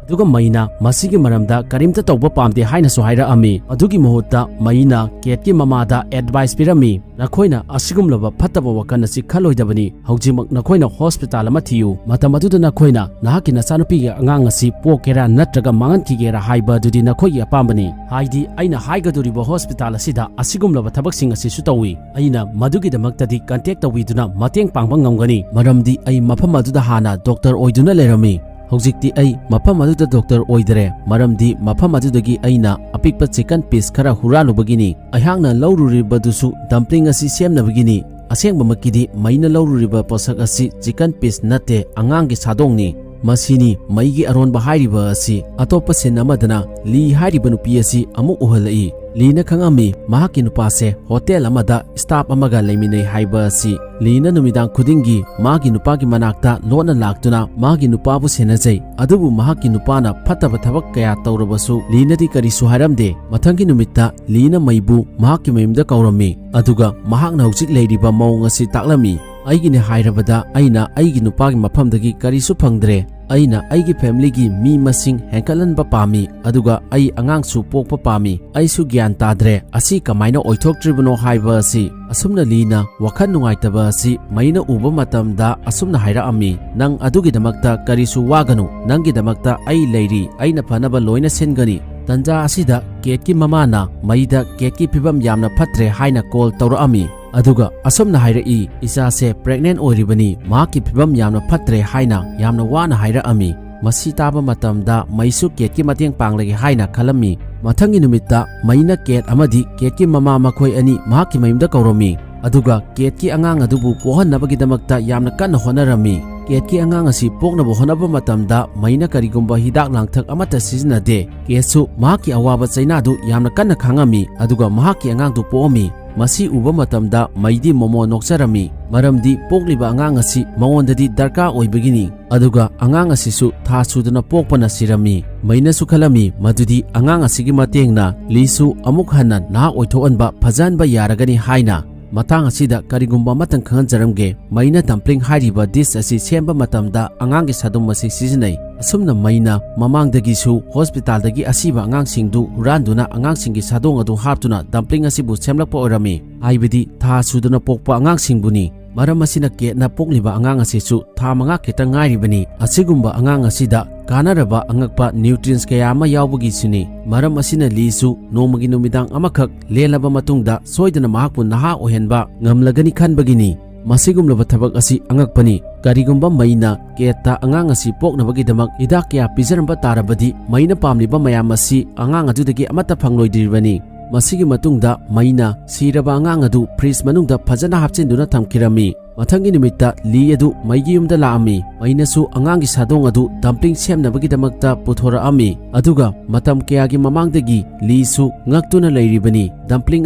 ꯑꯗꯨꯒ ꯃꯩꯅ ꯃꯁꯤꯒꯤ ꯃꯔꯝꯗ ꯀꯔꯤꯝꯇ ꯇꯧꯕ ꯄꯥꯝꯗꯦ ꯍꯥꯏꯅꯁꯨ ꯍꯥꯏꯔꯛꯑꯝꯃꯤ꯫ ꯑꯗꯨꯒꯤ ꯃꯍꯨꯠꯇ ꯃꯩꯅ ꯀꯦꯠꯀꯤ ꯃꯃꯥꯗ ꯑꯦꯗꯚꯥꯏꯁ ꯄꯤꯔꯝꯃꯤ, "ꯅꯈꯣꯏꯅ ꯑꯁꯤꯒꯨꯝꯂꯕ ꯐꯠꯇꯕ ꯋꯥꯈꯜ ꯑꯁꯤ ꯈꯜꯂꯣꯏꯗꯕꯅꯤ꯫ ꯍꯧꯖꯤꯛꯃꯛ ꯅꯈꯣꯏꯅ ꯍꯣꯁꯄꯤꯇꯥꯜ ꯑꯃ ꯊꯤꯌꯨ꯫ ꯃꯇꯝ ꯑꯗꯨꯗ ꯅꯈꯣꯏꯅ ꯅꯍꯥꯛꯀꯤ ꯅꯆꯥꯅꯨꯄꯤꯒꯤ ꯑꯉꯥꯡ ꯑꯁꯤ ꯄꯣꯛꯀꯦꯔꯥ ꯅꯠꯇ꯭ꯔꯒ ꯃꯥꯡꯍꯟꯈꯤꯒꯦꯔꯥ ꯍꯥꯏꯕ ꯑꯗꯨꯗꯤ ꯅꯈꯣꯏꯒꯤ ꯑꯄꯥꯝꯕꯅꯤ꯫ ꯍꯥꯏꯗꯤ ꯑꯩꯅ ꯍꯥꯏꯒꯗꯧꯔꯤꯕ ꯍꯣꯁꯄꯤꯇꯥꯜ ꯑꯁꯤꯗ ꯑꯁꯤꯒꯨꯝꯂꯕ ꯊꯕꯛꯁꯤꯡ ꯑꯁꯤꯁꯨ ꯇꯧꯏ꯫ ꯑꯩꯅ ꯃꯗꯨꯒꯤꯗꯃꯛꯇꯗꯤ ꯀꯟꯇꯦꯛ ꯇꯧꯕꯤꯗꯨꯅ ꯃꯇꯦꯡ ꯄꯥꯡꯕ ꯉꯝꯒꯅꯤ, ꯃꯔꯝꯗꯤ ꯑꯩ ꯃꯐꯝ ꯑꯗꯨꯗ ꯍꯥꯟꯅ ꯗꯣꯛꯇꯔ ꯑꯣꯏꯗꯨꯅ ꯂꯩꯔꯝꯃꯤ꯫ ꯍꯧꯖꯤꯛꯇꯤ ꯑꯩ ꯃꯐꯝ ꯑꯗꯨꯗ ꯗꯣꯛꯇꯔ ꯑꯣꯏꯗꯔꯦ, ꯃꯔꯝꯗꯤ ꯃꯐꯝ ꯑꯗꯨꯗꯒꯤ ꯑꯩꯅ ꯑꯄꯤꯛꯄ ꯆꯤꯀꯟ ꯄꯤꯁ ꯈꯔ ꯍꯨꯔꯥꯜꯂꯨꯕꯒꯤꯅꯤ꯫ ꯑꯩꯍꯥꯛꯅ ꯂꯧꯔꯨꯔꯤꯕꯗꯨꯁꯨ ꯗꯝꯄ꯭ꯂꯤꯡ ꯑꯁꯤ ꯁꯦꯝꯅꯕꯒꯤꯅꯤ꯫ ꯑꯁꯦꯡꯕꯃꯛꯀꯤꯗꯤ ꯃꯩꯅ ꯂꯧꯔꯨꯔꯤꯕ ꯄꯣꯠꯁꯛ ꯑꯁꯤ ꯆꯤꯀꯟ ꯄꯤꯁ ꯅꯠꯇꯦ, ꯑꯉꯥꯡꯒꯤ ꯁꯥꯗꯣꯡꯅꯤ꯫ ꯃꯁꯤꯅꯤ ꯃꯩꯒꯤ ꯑꯔꯣꯟꯕ ꯍꯥꯏꯔꯤꯕ ꯑꯁꯤ꯫ ꯑꯇꯣꯞꯄ ꯁꯤꯟ ꯑꯃꯗꯅ ꯂꯤ ꯍꯥꯏꯔꯤꯕ ꯅꯨꯄꯤ ꯑꯁꯤ ꯑꯃꯨꯛ ꯎꯍꯜꯂꯛꯏ꯫ ꯂꯤꯅ ꯈꯪꯉꯝꯃꯤ, ꯃꯍꯥꯛꯀꯤ ꯅꯨꯄꯥꯁꯦ ꯍꯣꯇꯦꯜ ꯑꯃꯗ ꯁ꯭ꯇꯥꯐ ꯑꯃꯒ ꯂꯩꯃꯤꯟꯅꯩ ꯍꯥꯏꯕ ꯑꯁꯤ꯫ ꯂꯤꯅ ꯅꯨꯃꯤꯗꯥꯡ ꯈꯨꯗꯤꯡꯒꯤ ꯃꯥꯒꯤ ꯅꯨꯄꯥꯒꯤ ꯃꯅꯥꯛꯇ ꯂꯣꯟꯅ ꯂꯥꯛꯇꯨꯅ ꯃꯥꯒꯤ ꯅꯨꯄꯥꯕꯨ ꯁꯦꯟꯅꯖꯩ꯫ ꯑꯗꯨꯕꯨ ꯃꯍꯥꯛꯀꯤ ꯅꯨꯄꯥꯅ ꯐꯠꯇꯕ ꯊꯕꯛ ꯀꯌꯥ ꯇꯧꯔꯕꯁꯨ ꯂꯤꯅꯗꯤ ꯀꯔꯤꯁꯨ ꯍꯥꯏꯔꯝꯗꯦ꯫ ꯃꯊꯪꯒꯤ ꯅꯨꯃꯤꯠꯇ ꯂꯤꯅ ꯃꯩꯕꯨ ꯃꯍꯥꯛꯀꯤ ꯃꯌꯨꯝꯗ ꯀꯧꯔꯝꯃꯤ, ꯑꯗꯨꯒ ꯃꯍꯥꯛꯅ ꯍꯧꯖꯤꯛ ꯂꯩꯔꯤꯕ ꯃꯑꯣꯡ ꯑꯁꯤ ꯇꯥꯛꯂꯝꯃꯤ꯫ "ꯑꯩꯒꯤꯅꯦ ꯍꯥꯏꯔꯕꯗ ꯑꯩꯅ ꯑꯩꯒꯤ ꯅꯨꯄꯥꯒꯤ ꯃꯐꯝꯗꯒꯤ ꯀꯔꯤꯁꯨ ꯐꯪꯗ꯭ꯔꯦ꯫ ꯑꯩꯅ ꯑꯩꯒꯤ ꯐꯦꯃꯤꯂꯤꯒꯤ ꯃꯤ ꯃꯁꯤꯡ ꯍꯦꯟꯒꯠꯍꯟꯕ ꯄꯥꯝꯃꯤ, ꯑꯗꯨꯒ ꯑꯩ ꯑꯉꯥꯡꯁꯨ ꯄꯣꯛꯄ ꯄꯥꯝꯃꯤ꯫ ꯑꯩꯁꯨ ꯒ꯭ꯌꯥꯟ ꯇꯥꯗ꯭ꯔꯦ, ꯑꯁꯤ ꯀꯃꯥꯏꯅ ꯑꯣꯏꯊꯣꯛꯇ꯭ꯔꯤꯕꯅꯣ ꯍꯥꯏꯕ ꯑꯁꯤ꯫" ꯑꯁꯨꯝꯅ ꯂꯤꯅ ꯋꯥꯈꯜ ꯅꯨꯡꯉꯥꯏꯇꯕ ꯑꯁꯤ ꯃꯩꯅ ꯎꯕ ꯃꯇꯝꯗ ꯑꯁꯨꯝꯅ ꯍꯥꯏꯔꯛꯑꯝꯃꯤ, "ꯅꯪ ꯑꯗꯨꯒꯤꯗꯃꯛꯇ ꯀꯔꯤꯁꯨ ꯋꯥꯒꯅꯨ, ꯅꯪꯒꯤꯗꯃꯛꯇ ꯑꯩ ꯂꯩꯔꯤ, ꯑꯩꯅ ꯐꯅꯕ ꯂꯣꯏꯅ ꯁꯤꯟꯒꯅꯤ꯫" ꯇꯟꯖꯥ ꯑꯁꯤꯗ ꯀꯦꯠꯀꯤ ꯃꯃꯥꯅ ꯃꯩꯗ ꯀꯦꯠꯀꯤ ꯐꯤꯕꯝ ꯌꯥꯝꯅ ꯐꯠꯇ꯭ꯔꯦ ꯍꯥꯏꯅ ꯀꯣꯜ ꯇꯧꯔꯛꯑꯝꯃꯤ꯫ ꯑꯗꯨꯒ ꯑꯁꯨꯝꯅ ꯍꯥꯏꯔꯛꯏ, "ꯏꯆꯥꯁꯦ ꯄ꯭ꯔꯦꯒꯅꯦꯟ ꯑꯣꯏꯔꯤꯕꯅꯤ, ꯃꯍꯥꯛꯀꯤ ꯐꯤꯕꯝ ꯌꯥꯝꯅ ꯐꯠꯇ꯭ꯔꯦ" ꯍꯥꯏꯅ ꯌꯥꯝꯅ ꯋꯥꯅ ꯍꯥꯏꯔꯛꯑꯝꯃꯤ꯫ ꯃꯁꯤ ꯇꯥꯕ ꯃꯇꯝꯗ ꯃꯩꯁꯨ ꯀꯦꯠꯀꯤ ꯃꯇꯦꯡ ꯄꯥꯡꯂꯒꯦ ꯍꯥꯏꯅ ꯈꯜꯂꯝꯃꯤ꯫ ꯃꯊꯪꯒꯤ ꯅꯨꯃꯤꯠꯇ ꯃꯩꯅ ꯀꯦꯠ ꯑꯃꯗꯤ ꯀꯦꯠꯀꯤ ꯃꯃꯥ ꯃꯈꯣꯏ ꯑꯅꯤ ꯃꯍꯥꯛꯀꯤ ꯃꯌꯨꯝꯗ ꯀꯧꯔꯝꯃꯤ, ꯑꯗꯨꯒ ꯀꯦꯠꯀꯤ ꯑꯉꯥꯡ ꯑꯗꯨꯕꯨ ꯄꯣꯛꯍꯟꯅꯕꯒꯤꯗꯃꯛꯇ ꯌꯥꯝꯅ ꯀꯟꯅ ꯍꯣꯠꯅꯔꯝꯃꯤ꯫ ꯀꯦꯠꯀꯤ ꯑꯉꯥꯡ ꯑꯁꯤ ꯄꯣꯛꯅꯕ ꯍꯣꯠꯅꯕ ꯃꯇꯝꯗ ꯃꯩꯅ ꯀꯔꯤꯒꯨꯝꯕ ꯍꯤꯗꯥꯛ ꯂꯥꯡꯊꯛ ꯑꯃꯠꯇ ꯁꯤꯖꯤꯟꯅꯗꯦ꯫ ꯀꯦꯠꯁꯨ ꯃꯍꯥꯛꯀꯤ ꯑꯋꯥꯕ ꯆꯩꯅꯥꯗꯨ ꯌꯥꯝꯅ ꯀꯟꯅ ꯈꯥꯡꯉꯝꯃꯤ, ꯑꯗꯨꯒ ꯃꯍꯥꯛꯀꯤ ꯑꯉꯥꯡꯗꯨ ꯄꯣꯛꯑꯝꯃꯤ꯫ ꯃꯁꯤ ꯎꯕ ꯃꯇꯝꯗ ꯃꯩꯗꯤ ꯃꯣꯃꯣ ꯅꯣꯛꯆꯔꯝꯃꯤ, ꯃꯔꯝꯗꯤ ꯄꯣꯛꯂꯤꯕ ꯑꯉꯥꯡ ꯑꯁꯤ ꯃꯉꯣꯟꯗꯗꯤ ꯗꯔꯀꯥꯔ ꯑꯣꯏꯕꯒꯤꯅꯤ꯫ ꯑꯗꯨꯒ ꯑꯉꯥꯡ ꯑꯁꯤꯁꯨ ꯊꯥ ꯁꯨꯗꯅ ꯄꯣꯛꯄꯅ ꯁꯤꯔꯝꯃꯤ꯫ ꯃꯩꯅꯁꯨ ꯈꯜꯂꯝꯃꯤ ꯃꯗꯨꯗꯤ ꯑꯉꯥꯡ ꯑꯁꯤꯒꯤ ꯃꯇꯦꯡꯅ ꯂꯤꯁꯨ ꯑꯃꯨꯛ ꯍꯟꯅ ꯅꯍꯥ ꯑꯣꯏꯊꯣꯛꯍꯟꯕ, ꯐꯖꯍꯟꯕ ꯌꯥꯔꯒꯅꯤ ꯍꯥꯏꯅ꯫ ꯃꯇꯥꯡ ꯑꯁꯤꯗ ꯀꯔꯤꯒꯨꯝꯕ ꯑꯃꯇꯪ ꯈꯪꯍꯟꯖꯔꯝꯒꯦ, ꯃꯩꯅ ꯗꯝꯄ꯭ꯂꯤꯡ ꯍꯥꯏꯔꯤꯕ ꯗꯤꯁ ꯑꯁꯤ ꯁꯦꯝꯕ ꯃꯇꯝꯗ ꯑꯉꯥꯡꯒꯤ ꯁꯥꯗꯣꯡ ꯑꯁꯤ ꯁꯤꯖꯤꯟꯅꯩ꯫ ꯑꯁꯨꯝꯅ ꯃꯩꯅ ꯃꯃꯥꯡꯗꯒꯤꯁꯨ ꯍꯣꯁꯄꯤꯇꯥꯜꯗꯒꯤ ꯑꯁꯤꯕ ꯑꯉꯥꯡꯁꯤꯡꯗꯨ ꯍꯨꯔꯥꯟꯗꯨꯅ ꯑꯉꯥꯡꯁꯤꯡꯒꯤ ꯁꯥꯗꯣꯡ ꯑꯗꯨ ꯍꯥꯞꯇꯨꯅ ꯗꯝꯄ꯭ꯂꯤꯡ ꯑꯁꯤꯕꯨ ꯁꯦꯝꯂꯛꯄ ꯑꯣꯏꯔꯝꯃꯤ, ꯍꯥꯏꯕꯗꯤ ꯊꯥ ꯁꯨꯗꯅ ꯄꯣꯛꯄ ꯑꯉꯥꯡꯁꯤꯡꯕꯨꯅꯤ꯫ ꯃꯔꯝ ꯑꯁꯤꯅ ꯀꯦꯠꯅ ꯄꯣꯛꯂꯤꯕ ꯑꯉꯥꯡ ꯑꯁꯤꯁꯨ ꯊꯥ ꯃꯉꯥ ꯈꯤꯇꯪ ꯉꯥꯏꯔꯤꯕꯅꯤ꯫ ꯑꯁꯤꯒꯨꯝꯕ ꯑꯉꯥꯡ ꯑꯁꯤꯗ ꯀꯥꯟꯅꯔꯕ ꯑꯉꯛꯄ ꯅ꯭ꯌꯨꯇ꯭ꯔꯤꯟꯁ ꯀꯌꯥ ꯑꯃ ꯌꯥꯎꯕꯒꯤꯁꯨꯅꯤ꯫ ꯃꯔꯝ ꯑꯁꯤꯅ ꯂꯤꯁꯨ ꯅꯣꯡꯃꯒꯤ ꯅꯨꯃꯤꯗꯥꯡ ꯑꯃꯈꯛ ꯂꯦꯜꯂꯕ ꯃꯇꯨꯡꯗ ꯁꯣꯏꯗꯅ ꯃꯍꯥꯛꯄꯨ ꯅꯍꯥ ꯑꯣꯏꯍꯟꯕ ꯉꯝꯂꯒꯅꯤ ꯈꯟꯕꯒꯤꯅꯤ꯫ ꯃꯁꯤꯒꯨꯝꯂꯕ ꯊꯕꯛ ꯑꯁꯤ ꯑꯉꯛꯄꯅꯤ꯫ ꯀꯔꯤꯒꯨꯝꯕ ꯃꯩꯅ ꯀꯦꯠꯇ ꯑꯉꯥꯡ ꯑꯁꯤ ꯄꯣꯛꯅꯕꯒꯤꯗꯃꯛ ꯍꯤꯗꯥꯛ ꯀꯌꯥ ꯄꯤꯖꯔꯝꯕ ꯇꯥꯔꯕꯗꯤ, ꯃꯩꯅ ꯄꯥꯝꯂꯤꯕ ꯃꯌꯥꯝ ꯑꯁꯤ ꯑꯉꯥꯡ ꯑꯗꯨꯗꯒꯤ ꯑꯃꯠꯇ ꯐꯪꯂꯣꯏꯗ꯭ꯔꯤꯕꯅꯤ꯫ ꯃꯁꯤꯒꯤ ꯃꯇꯨꯡꯗ ꯃꯩꯅ ꯁꯤꯔꯕ ꯑꯉꯥꯡ ꯑꯗꯨ ꯐ꯭ꯔꯤꯖ ꯃꯅꯨꯡꯗ ꯐꯖꯅ ꯍꯥꯞꯆꯤꯟꯗꯨꯅ ꯊꯝꯈꯤꯔꯝꯃꯤ꯫ ꯃꯊꯪꯒꯤ ꯅꯨꯃꯤꯠꯇ ꯂꯤ ꯑꯗꯨ ꯃꯩꯒꯤ ꯌꯨꯝꯗ ꯂꯥꯛꯑꯝꯃꯤ꯫ ꯃꯩꯅꯁꯨ ꯑꯉꯥꯡꯒꯤ ꯁꯥꯗꯣꯡ ꯑꯗꯨ dumpling ꯁꯦꯝꯅꯕꯒꯤꯗꯃꯛꯇ ꯄꯨꯊꯣꯔꯛꯑꯝꯃꯤ꯫ ꯑꯗꯨꯒ ꯃꯇꯝ ꯀꯌꯥꯒꯤ ꯃꯃꯥꯡꯗꯒꯤ ꯂꯤꯁꯨ ꯉꯛꯇꯨꯅ ꯂꯩꯔꯤꯕꯅꯤ, dumpling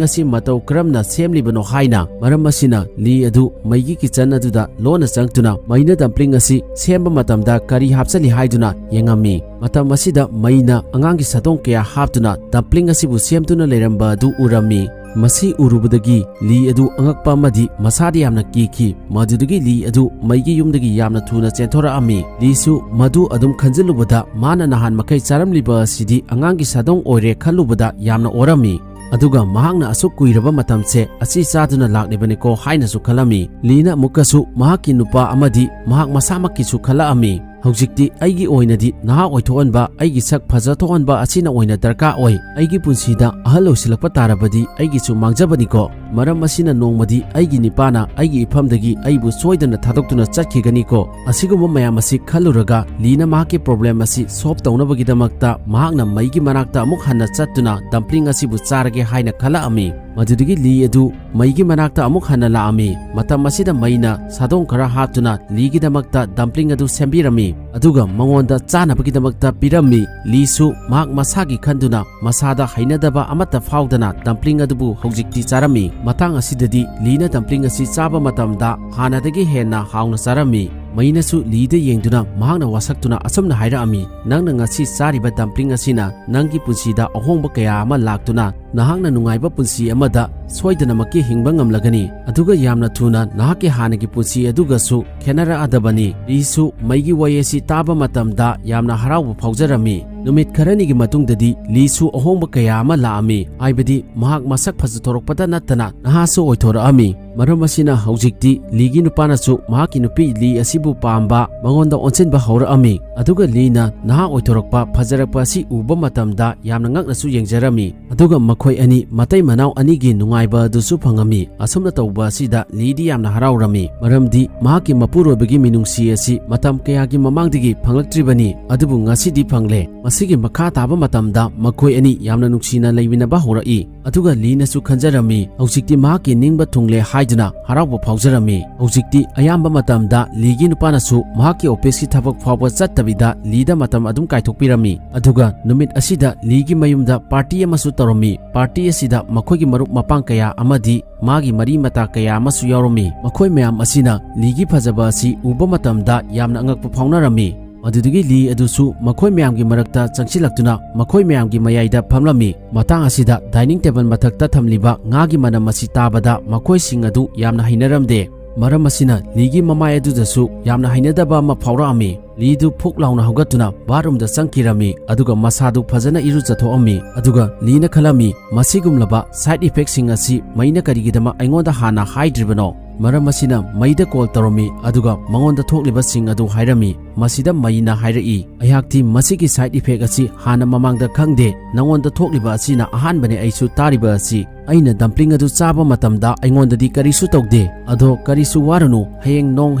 ꯑꯁꯤ ꯃꯇꯧ ꯀꯔꯝꯅ ꯁꯦꯝꯂꯤꯕꯅꯣ ꯍꯥꯏꯅ꯫ ꯃꯔꯝ ꯑꯁꯤꯅ ꯂꯤ ꯑꯗꯨ ꯃꯩꯒꯤ kitchen ꯑꯗꯨꯗ ꯂꯣꯟꯅ ꯆꯪꯗꯨꯅ ꯃꯩꯅ dumpling ꯑꯁꯤ ꯁꯦꯝꯕ ꯃꯇꯝꯗ ꯀꯔꯤ ꯍꯥꯞꯆꯜꯂꯤ ꯍꯥꯏꯗꯨꯅ ꯌꯦꯡꯉꯝꯃꯤ꯫ ꯃꯇꯝ ꯑꯁꯤꯗ ꯃꯩꯅ ꯑꯉꯥꯡꯒꯤ ꯁꯥꯗꯣꯡ ꯀꯌꯥ ꯍꯥꯞꯇꯨꯅ dumpling ꯑꯁꯤꯕꯨ ꯁꯦꯝꯗꯨꯅ ꯂꯩꯔꯝꯕ ꯑꯗꯨ ꯎꯔꯝꯃꯤ꯫ ꯃꯁꯤ ꯎꯔꯨꯕꯗꯒꯤ ꯂꯤ ꯑꯗꯨ ꯑꯉꯛꯄ ꯑꯃꯗꯤ ꯃꯁꯥꯗ ꯌꯥꯝꯅ ꯀꯤꯈꯤ꯫ ꯃꯗꯨꯗꯒꯤ ꯂꯤ ꯑꯗꯨ ꯃꯩꯒꯤ ꯌꯨꯝꯗꯒꯤ ꯌꯥꯝꯅ ꯊꯨꯅ ꯆꯦꯟꯊꯣꯔꯛꯑꯝꯃꯤ꯫ ꯂꯤꯁꯨ ꯃꯗꯨ ꯑꯗꯨꯝ ꯈꯟꯖꯤꯜꯂꯨꯕꯗ ꯃꯥꯅ ꯅꯍꯥꯟ ꯃꯈꯩ ꯆꯥꯔꯝꯂꯤꯕ ꯑꯁꯤꯗꯤ ꯑꯉꯥꯡꯒꯤ ꯁꯥꯗꯣꯡ ꯑꯣꯏꯔꯦ ꯈꯜꯂꯨꯕꯗ ꯌꯥꯝꯅ ꯑꯣꯔꯝꯃꯤ꯫ ꯑꯗꯨꯒ ꯃꯍꯥꯛꯅ ꯑꯁꯨꯛ ꯀꯨꯏꯔꯕ ꯃꯇꯝꯁꯦ ꯑꯁꯤ ꯆꯥꯗꯨꯅ ꯂꯥꯛꯂꯤꯕꯅꯤꯀꯣ ꯍꯥꯏꯅꯁꯨ ꯈꯜꯂꯝꯃꯤ꯫ ꯂꯤꯅ ꯑꯃꯨꯛꯀꯁꯨ ꯃꯍꯥꯛꯀꯤ ꯅꯨꯄꯥ ꯑꯃꯗꯤ ꯃꯍꯥꯛ ꯃꯁꯥꯃꯛꯀꯤꯁꯨ ꯈꯜꯂꯛꯑꯝꯃꯤ꯫ ꯍꯧꯖꯤꯛꯇꯤ ꯑꯩꯒꯤ ꯑꯣꯏꯅꯗꯤ ꯅꯍꯥ ꯑꯣꯏꯊꯣꯛꯍꯟꯕ, ꯑꯩꯒꯤ ꯁꯛ ꯐꯖꯊꯣꯛꯍꯟꯕ ꯑꯁꯤꯅ ꯑꯣꯏꯅ ꯗꯔꯀꯥꯔ ꯑꯣꯏ꯫ ꯑꯩꯒꯤ ꯄꯨꯟꯁꯤꯗ ꯑꯍꯜ ꯑꯣꯏꯁꯤꯜꯂꯛꯄ ꯇꯥꯔꯕꯗꯤ ꯑꯩꯒꯤꯁꯨ ꯃꯥꯡꯖꯕꯅꯤꯀꯣ꯫ ꯃꯔꯝ ꯑꯁꯤꯅ ꯅꯣꯡꯃꯗꯤ ꯑꯩꯒꯤ ꯅꯤꯄꯥꯅ ꯑꯩꯒꯤ ꯏꯐꯝꯗꯒꯤ ꯑꯩꯕꯨ ꯁꯣꯏꯗꯅ ꯊꯥꯗꯣꯛꯇꯨꯅ ꯆꯠꯈꯤꯒꯅꯤꯀꯣ꯫ ꯑꯁꯤꯒꯨꯝꯕ ꯃꯌꯥꯝ ꯑꯁꯤ ꯈꯜꯂꯨꯔꯒ ꯂꯤꯅ ꯃꯍꯥꯛꯀꯤ problem ꯑꯁꯤ solve ꯇꯧꯅꯕꯒꯤꯗꯃꯛꯇ ꯃꯍꯥꯛꯅ ꯃꯩꯒꯤ ꯃꯅꯥꯛꯇ ꯑꯃꯨꯛ ꯍꯟꯅ ꯆꯠꯇꯨꯅ dumpling ꯑꯁꯤꯕꯨ ꯆꯥꯔꯒꯦ ꯍꯥꯏꯅ ꯈꯜꯂꯛꯑꯝꯃꯤ꯫ ꯃꯗꯨꯗꯒꯤ ꯂꯤ ꯑꯗꯨ ꯃꯩꯒꯤ ꯃꯅꯥꯛꯇ ꯑꯃꯨꯛ ꯍꯟꯅ ꯂꯥꯛꯑꯝꯃꯤ꯫ ꯃꯇꯝ ꯑꯁꯤꯗ ꯃꯩꯅ ꯁꯥꯗꯣꯡ ꯈꯔ ꯍꯥꯞꯇꯨꯅ ꯂꯤꯒꯤꯗꯃꯛꯇ dumpling ꯑꯗꯨ ꯁꯦꯝꯕꯤꯔꯝꯃꯤ꯫ ꯑꯗꯨꯒ ꯃꯉꯣꯟꯗ ꯆꯥꯅꯕꯒꯤꯗꯃꯛꯇ ꯄꯤꯔꯝꯃꯤ꯫ ꯂꯤꯁꯨ ꯃꯍꯥꯛ ꯃꯁꯥꯒꯤ ꯈꯟꯗꯨꯅ ꯃꯁꯥꯗ ꯍꯩꯅꯗꯕ ꯑꯃꯠꯇ ꯐꯥꯎꯗꯅ dumpling ꯑꯗꯨꯕꯨ ꯍꯧꯖꯤꯛꯇꯤ ꯆꯥꯔꯝꯃꯤ꯫ ꯃꯇꯥꯡ ꯑꯁꯤꯗꯗꯤ ꯂꯤꯅ dumpling ꯑꯁꯤ ꯆꯥꯕ ꯃꯇꯝꯗ ꯍꯥꯟꯅꯗꯒꯤ ꯍꯦꯟꯅ ꯍꯥꯎꯅ ꯆꯥꯔꯝꯃꯤ꯫ ꯃꯩꯅꯁꯨ ꯂꯤꯗ ꯌꯦꯡꯗꯨꯅ ꯃꯍꯥꯛꯅ ꯋꯥꯁꯛꯇꯨꯅ ꯑꯁꯨꯝꯅ ꯍꯥꯏꯔꯛꯑꯝꯃꯤ, "ꯅꯪꯅ ꯉꯁꯤ ꯆꯥꯔꯤꯕ dumpling ꯑꯁꯤꯅ ꯅꯪꯒꯤ ꯄꯨꯟꯁꯤꯗ ꯑꯍꯣꯡꯕ ꯀꯌꯥ ꯑꯃ ꯂꯥꯛꯇꯨꯅ ꯅꯍꯥꯛꯅ ꯅꯨꯡꯉꯥꯏꯕ ꯄꯨꯟꯁꯤ ꯑꯃꯗ ꯁꯣꯏꯗꯅꯃꯛꯀꯤ ꯍꯤꯡꯕ ꯉꯝꯂꯒꯅꯤ꯫ ꯑꯗꯨꯒ ꯌꯥꯝꯅ ꯊꯨꯅ ꯅꯍꯥꯛꯀꯤ ꯍꯥꯟꯅꯒꯤ ꯄꯨꯟꯁꯤ ꯑꯗꯨꯒꯁꯨ ꯈꯦꯠꯅꯔꯛꯑꯗꯕꯅꯤ꯫" ꯂꯤꯁꯨ ꯃꯩꯒꯤ ꯋꯥꯍꯩ ꯑꯁꯤ ꯇꯥꯕ ꯃꯇꯝꯗ ꯌꯥꯝꯅ ꯍꯔꯥꯎꯕ ꯐꯥꯎꯖꯔꯝꯃꯤ꯫ ꯅꯨꯃꯤꯠ ꯈꯔꯅꯤꯒꯤ ꯃꯇꯨꯡꯗꯗꯤ ꯂꯤꯁꯨ ꯑꯍꯣꯡꯕ ꯀꯌꯥ ꯑꯃ ꯂꯥꯛꯑꯝꯃꯤ, ꯍꯥꯏꯕꯗꯤ ꯃꯍꯥꯛ ꯃꯁꯛ ꯐꯖꯊꯣꯔꯛꯄꯗ ꯅꯠꯇꯅ ꯅꯍꯥꯁꯨ ꯑꯣꯏꯊꯣꯔꯛꯑꯝꯃꯤ꯫ ꯃꯔꯝ ꯑꯁꯤꯅ ꯍꯧꯖꯤꯛꯇꯤ ꯂꯤꯒꯤ ꯅꯨꯄꯥꯅꯁꯨ ꯃꯍꯥꯛꯀꯤ ꯅꯨꯄꯤ ꯂꯤ ꯑꯁꯤꯕꯨ ꯄꯥꯝꯕ ꯃꯉꯣꯟꯗ ꯑꯣꯟꯁꯤꯟꯕ ꯍꯧꯔꯛꯑꯝꯃꯤ꯫ ꯑꯗꯨꯒ ꯂꯤꯅ ꯅꯍꯥ ꯑꯣꯏꯊꯣꯔꯛꯄ ꯐꯖꯔꯛꯄ ꯑꯁꯤ ꯎꯕ ꯃꯇꯝꯗ ꯌꯥꯝꯅ ꯉꯛꯅꯁꯨ ꯌꯦꯡꯖꯔꯝꯃꯤ꯫ ꯑꯗꯨꯒ ꯃꯈꯣꯏ ꯑꯅꯤ ꯃꯇꯩ ꯃꯅꯥꯎ ꯑꯅꯤꯒꯤ ꯅꯨꯡꯉꯥꯏꯕ ꯑꯗꯨꯁꯨ ꯐꯪꯉꯝꯃꯤ꯫ ꯑꯁꯨꯝꯅ ꯇꯧꯕ ꯑꯁꯤꯗ ꯂꯤꯗꯤ ꯌꯥꯝꯅ ꯍꯔꯥꯎꯔꯝꯃꯤ, ꯃꯔꯝꯗꯤ ꯃꯍꯥꯛꯀꯤ ꯃꯄꯨꯔꯣꯏꯕꯒꯤ ꯃꯤꯅꯨꯡꯁꯤ ꯑꯁꯤ ꯃꯇꯝ ꯀꯌꯥꯒꯤ ꯃꯃꯥꯡꯗꯒꯤ ꯐꯪꯂꯛꯇ꯭ꯔꯤꯕꯅꯤ꯫ ꯑꯗꯨꯕꯨ ꯉꯁꯤꯗꯤ ꯐꯪꯂꯦ꯫ ꯁꯤꯒꯤ ꯃꯈꯥ ꯇꯥꯕ ꯃꯇꯝꯗ ꯃꯈꯣꯏ ꯑꯅꯤ ꯌꯥꯝꯅ ꯅꯨꯡꯁꯤꯅ ꯂꯩꯃꯤꯟꯅꯕ ꯍꯧꯔꯛꯏ꯫ ꯑꯗꯨꯒ ꯂꯤꯅꯁꯨ ꯈꯟꯖꯔꯝꯃꯤ, ꯍꯧꯖꯤꯛꯇꯤ ꯃꯍꯥꯛꯀꯤ ꯅꯤꯡꯕ ꯊꯨꯡꯂꯦ ꯍꯥꯏꯗꯨꯅ ꯍꯔꯥꯎꯕ ꯐꯥꯎꯖꯔꯝꯃꯤ꯫ ꯍꯧꯖꯤꯛꯇꯤ ꯑꯌꯥꯝꯕ ꯃꯇꯝꯗ ꯂꯤꯒꯤ ꯅꯨꯄꯥꯅꯁꯨ ꯃꯍꯥꯛꯀꯤ ꯑꯣꯐꯤꯁꯀꯤ ꯊꯕꯛ ꯐꯥꯎꯕ ꯆꯠꯇꯕꯤꯗ ꯂꯤꯗ ꯃꯇꯝ ꯑꯗꯨꯝ ꯀꯥꯏꯊꯣꯛꯄꯤꯔꯝꯃꯤ꯫ ꯑꯗꯨꯒ ꯅꯨꯃꯤꯠ ꯑꯁꯤꯗ ꯂꯤꯒꯤ ꯃꯌꯨꯝꯗ ꯄꯥꯔꯇꯤ ꯑꯃꯁꯨ ꯇꯧꯔꯝꯃꯤ꯫ ꯄꯥꯔꯇꯤ ꯑꯁꯤꯗ ꯃꯈꯣꯏꯒꯤ ꯃꯔꯨꯞ ꯃꯄꯥꯡ ꯀꯌꯥ ꯑꯃꯗꯤ ꯃꯥꯒꯤ ꯃꯔꯤ ꯃꯇꯥ ꯀꯌꯥ ꯑꯃꯁꯨ ꯌꯥꯎꯔꯝꯃꯤ꯫ ꯃꯈꯣꯏ ꯃꯌꯥꯝ ꯑꯁꯤꯅ ꯂꯤꯒꯤ ꯐꯖꯕ ꯑꯁꯤ ꯎꯕ ꯃꯇꯝꯗ ꯌꯥꯝꯅ ꯑꯉꯛꯄ ꯐꯥꯎꯅꯔꯝꯃꯤ꯫ ꯃꯗꯨꯗꯒꯤ ꯂꯤ ꯑꯗꯨꯁꯨ ꯃꯈꯣꯏ ꯃꯌꯥꯝꯒꯤ ꯃꯔꯛꯇ ꯆꯪꯁꯤꯜꯂꯛꯇꯨꯅ ꯃꯈꯣꯏ ꯃꯌꯥꯝꯒꯤ ꯃꯌꯥꯏꯗ ꯐꯝꯂꯝꯃꯤ꯫ ꯃꯇꯥꯡ ꯑꯁꯤꯗ ꯗꯥꯏꯅꯤꯡ ꯇꯦꯕꯜ ꯃꯊꯛꯇ ꯊꯝꯂꯤꯕ ꯉꯥꯒꯤ ꯃꯅꯝ ꯑꯁꯤ ꯇꯥꯕꯗ ꯃꯈꯣꯏꯁꯤꯡ ꯑꯗꯨ ꯌꯥꯝꯅ ꯍꯩꯅꯔꯝꯗꯦ꯫ ꯃꯔꯝ ꯑꯁꯤꯅ ꯂꯤꯒꯤ ꯃꯃꯥꯏ ꯑꯗꯨꯗꯁꯨ ꯌꯥꯝꯅ ꯍꯩꯅꯗꯕ ꯑꯃ ꯐꯥꯎꯔꯛꯑꯝꯃꯤ꯫ ꯂꯤꯗꯨ ꯐꯨꯛ ꯂꯥꯎꯅ ꯍꯧꯒꯠꯇꯨꯅ ꯕꯥꯠꯔꯨꯝꯗ ꯆꯪꯈꯤꯔꯝꯃꯤ, ꯑꯗꯨꯒ ꯃꯁꯥꯗꯨ ꯐꯖꯅ ꯏꯔꯨꯖꯊꯣꯛꯑꯝꯃꯤ꯫ ꯑꯗꯨꯒ ꯂꯤꯅ ꯈꯜꯂꯝꯃꯤ, ꯃꯁꯤꯒꯨꯝꯂꯕ ꯁꯥꯏꯗ ꯏꯐꯦꯛꯁꯤꯡ ꯑꯁꯤ ꯃꯩꯅ ꯀꯔꯤꯒꯤꯗꯃꯛ ꯑꯩꯉꯣꯟꯗ ꯍꯥꯟꯅ ꯍꯥꯏꯗ꯭ꯔꯤꯕꯅꯣ? ꯃꯔꯝ ꯑꯁꯤꯅ ꯃꯩꯗ ꯀꯣꯜ ꯇꯧꯔꯝꯃꯤ, ꯑꯗꯨꯒ ꯃꯉꯣꯟꯗ ꯊꯣꯛꯂꯤꯕꯁꯤꯡ ꯑꯗꯨ ꯍꯥꯏꯔꯝꯃꯤ꯫ ꯃꯁꯤꯗ ꯃꯩꯅ ꯍꯥꯏꯔꯛꯏ, ꯑꯩꯍꯥꯛꯇꯤ ꯃꯁꯤꯒꯤ ꯁꯥꯏꯗ ꯏꯐꯦꯛ ꯑꯁꯤ ꯍꯥꯟꯅ ꯃꯃꯥꯡꯗ ꯈꯪꯗꯦ꯫ ꯅꯉꯣꯟꯗ ꯊꯣꯛꯂꯤꯕ ꯑꯁꯤꯅ ꯑꯍꯥꯟꯕꯅꯦ ꯑꯩꯁꯨ ꯇꯥꯔꯤꯕ ꯑꯁꯤ꯫ ꯑꯩꯅ ꯗꯝꯄ꯭ꯂꯤꯡ ꯑꯗꯨ ꯆꯥꯕ ꯃꯇꯝꯗ ꯑꯩꯉꯣꯟꯗꯗꯤ ꯀꯔꯤꯁꯨ ꯇꯧꯗꯦ꯫ ꯑꯗꯣ ꯀꯔꯤꯁꯨ ꯋꯥꯔꯨꯅꯨ, ꯍꯌꯦꯡ ꯅꯣꯡ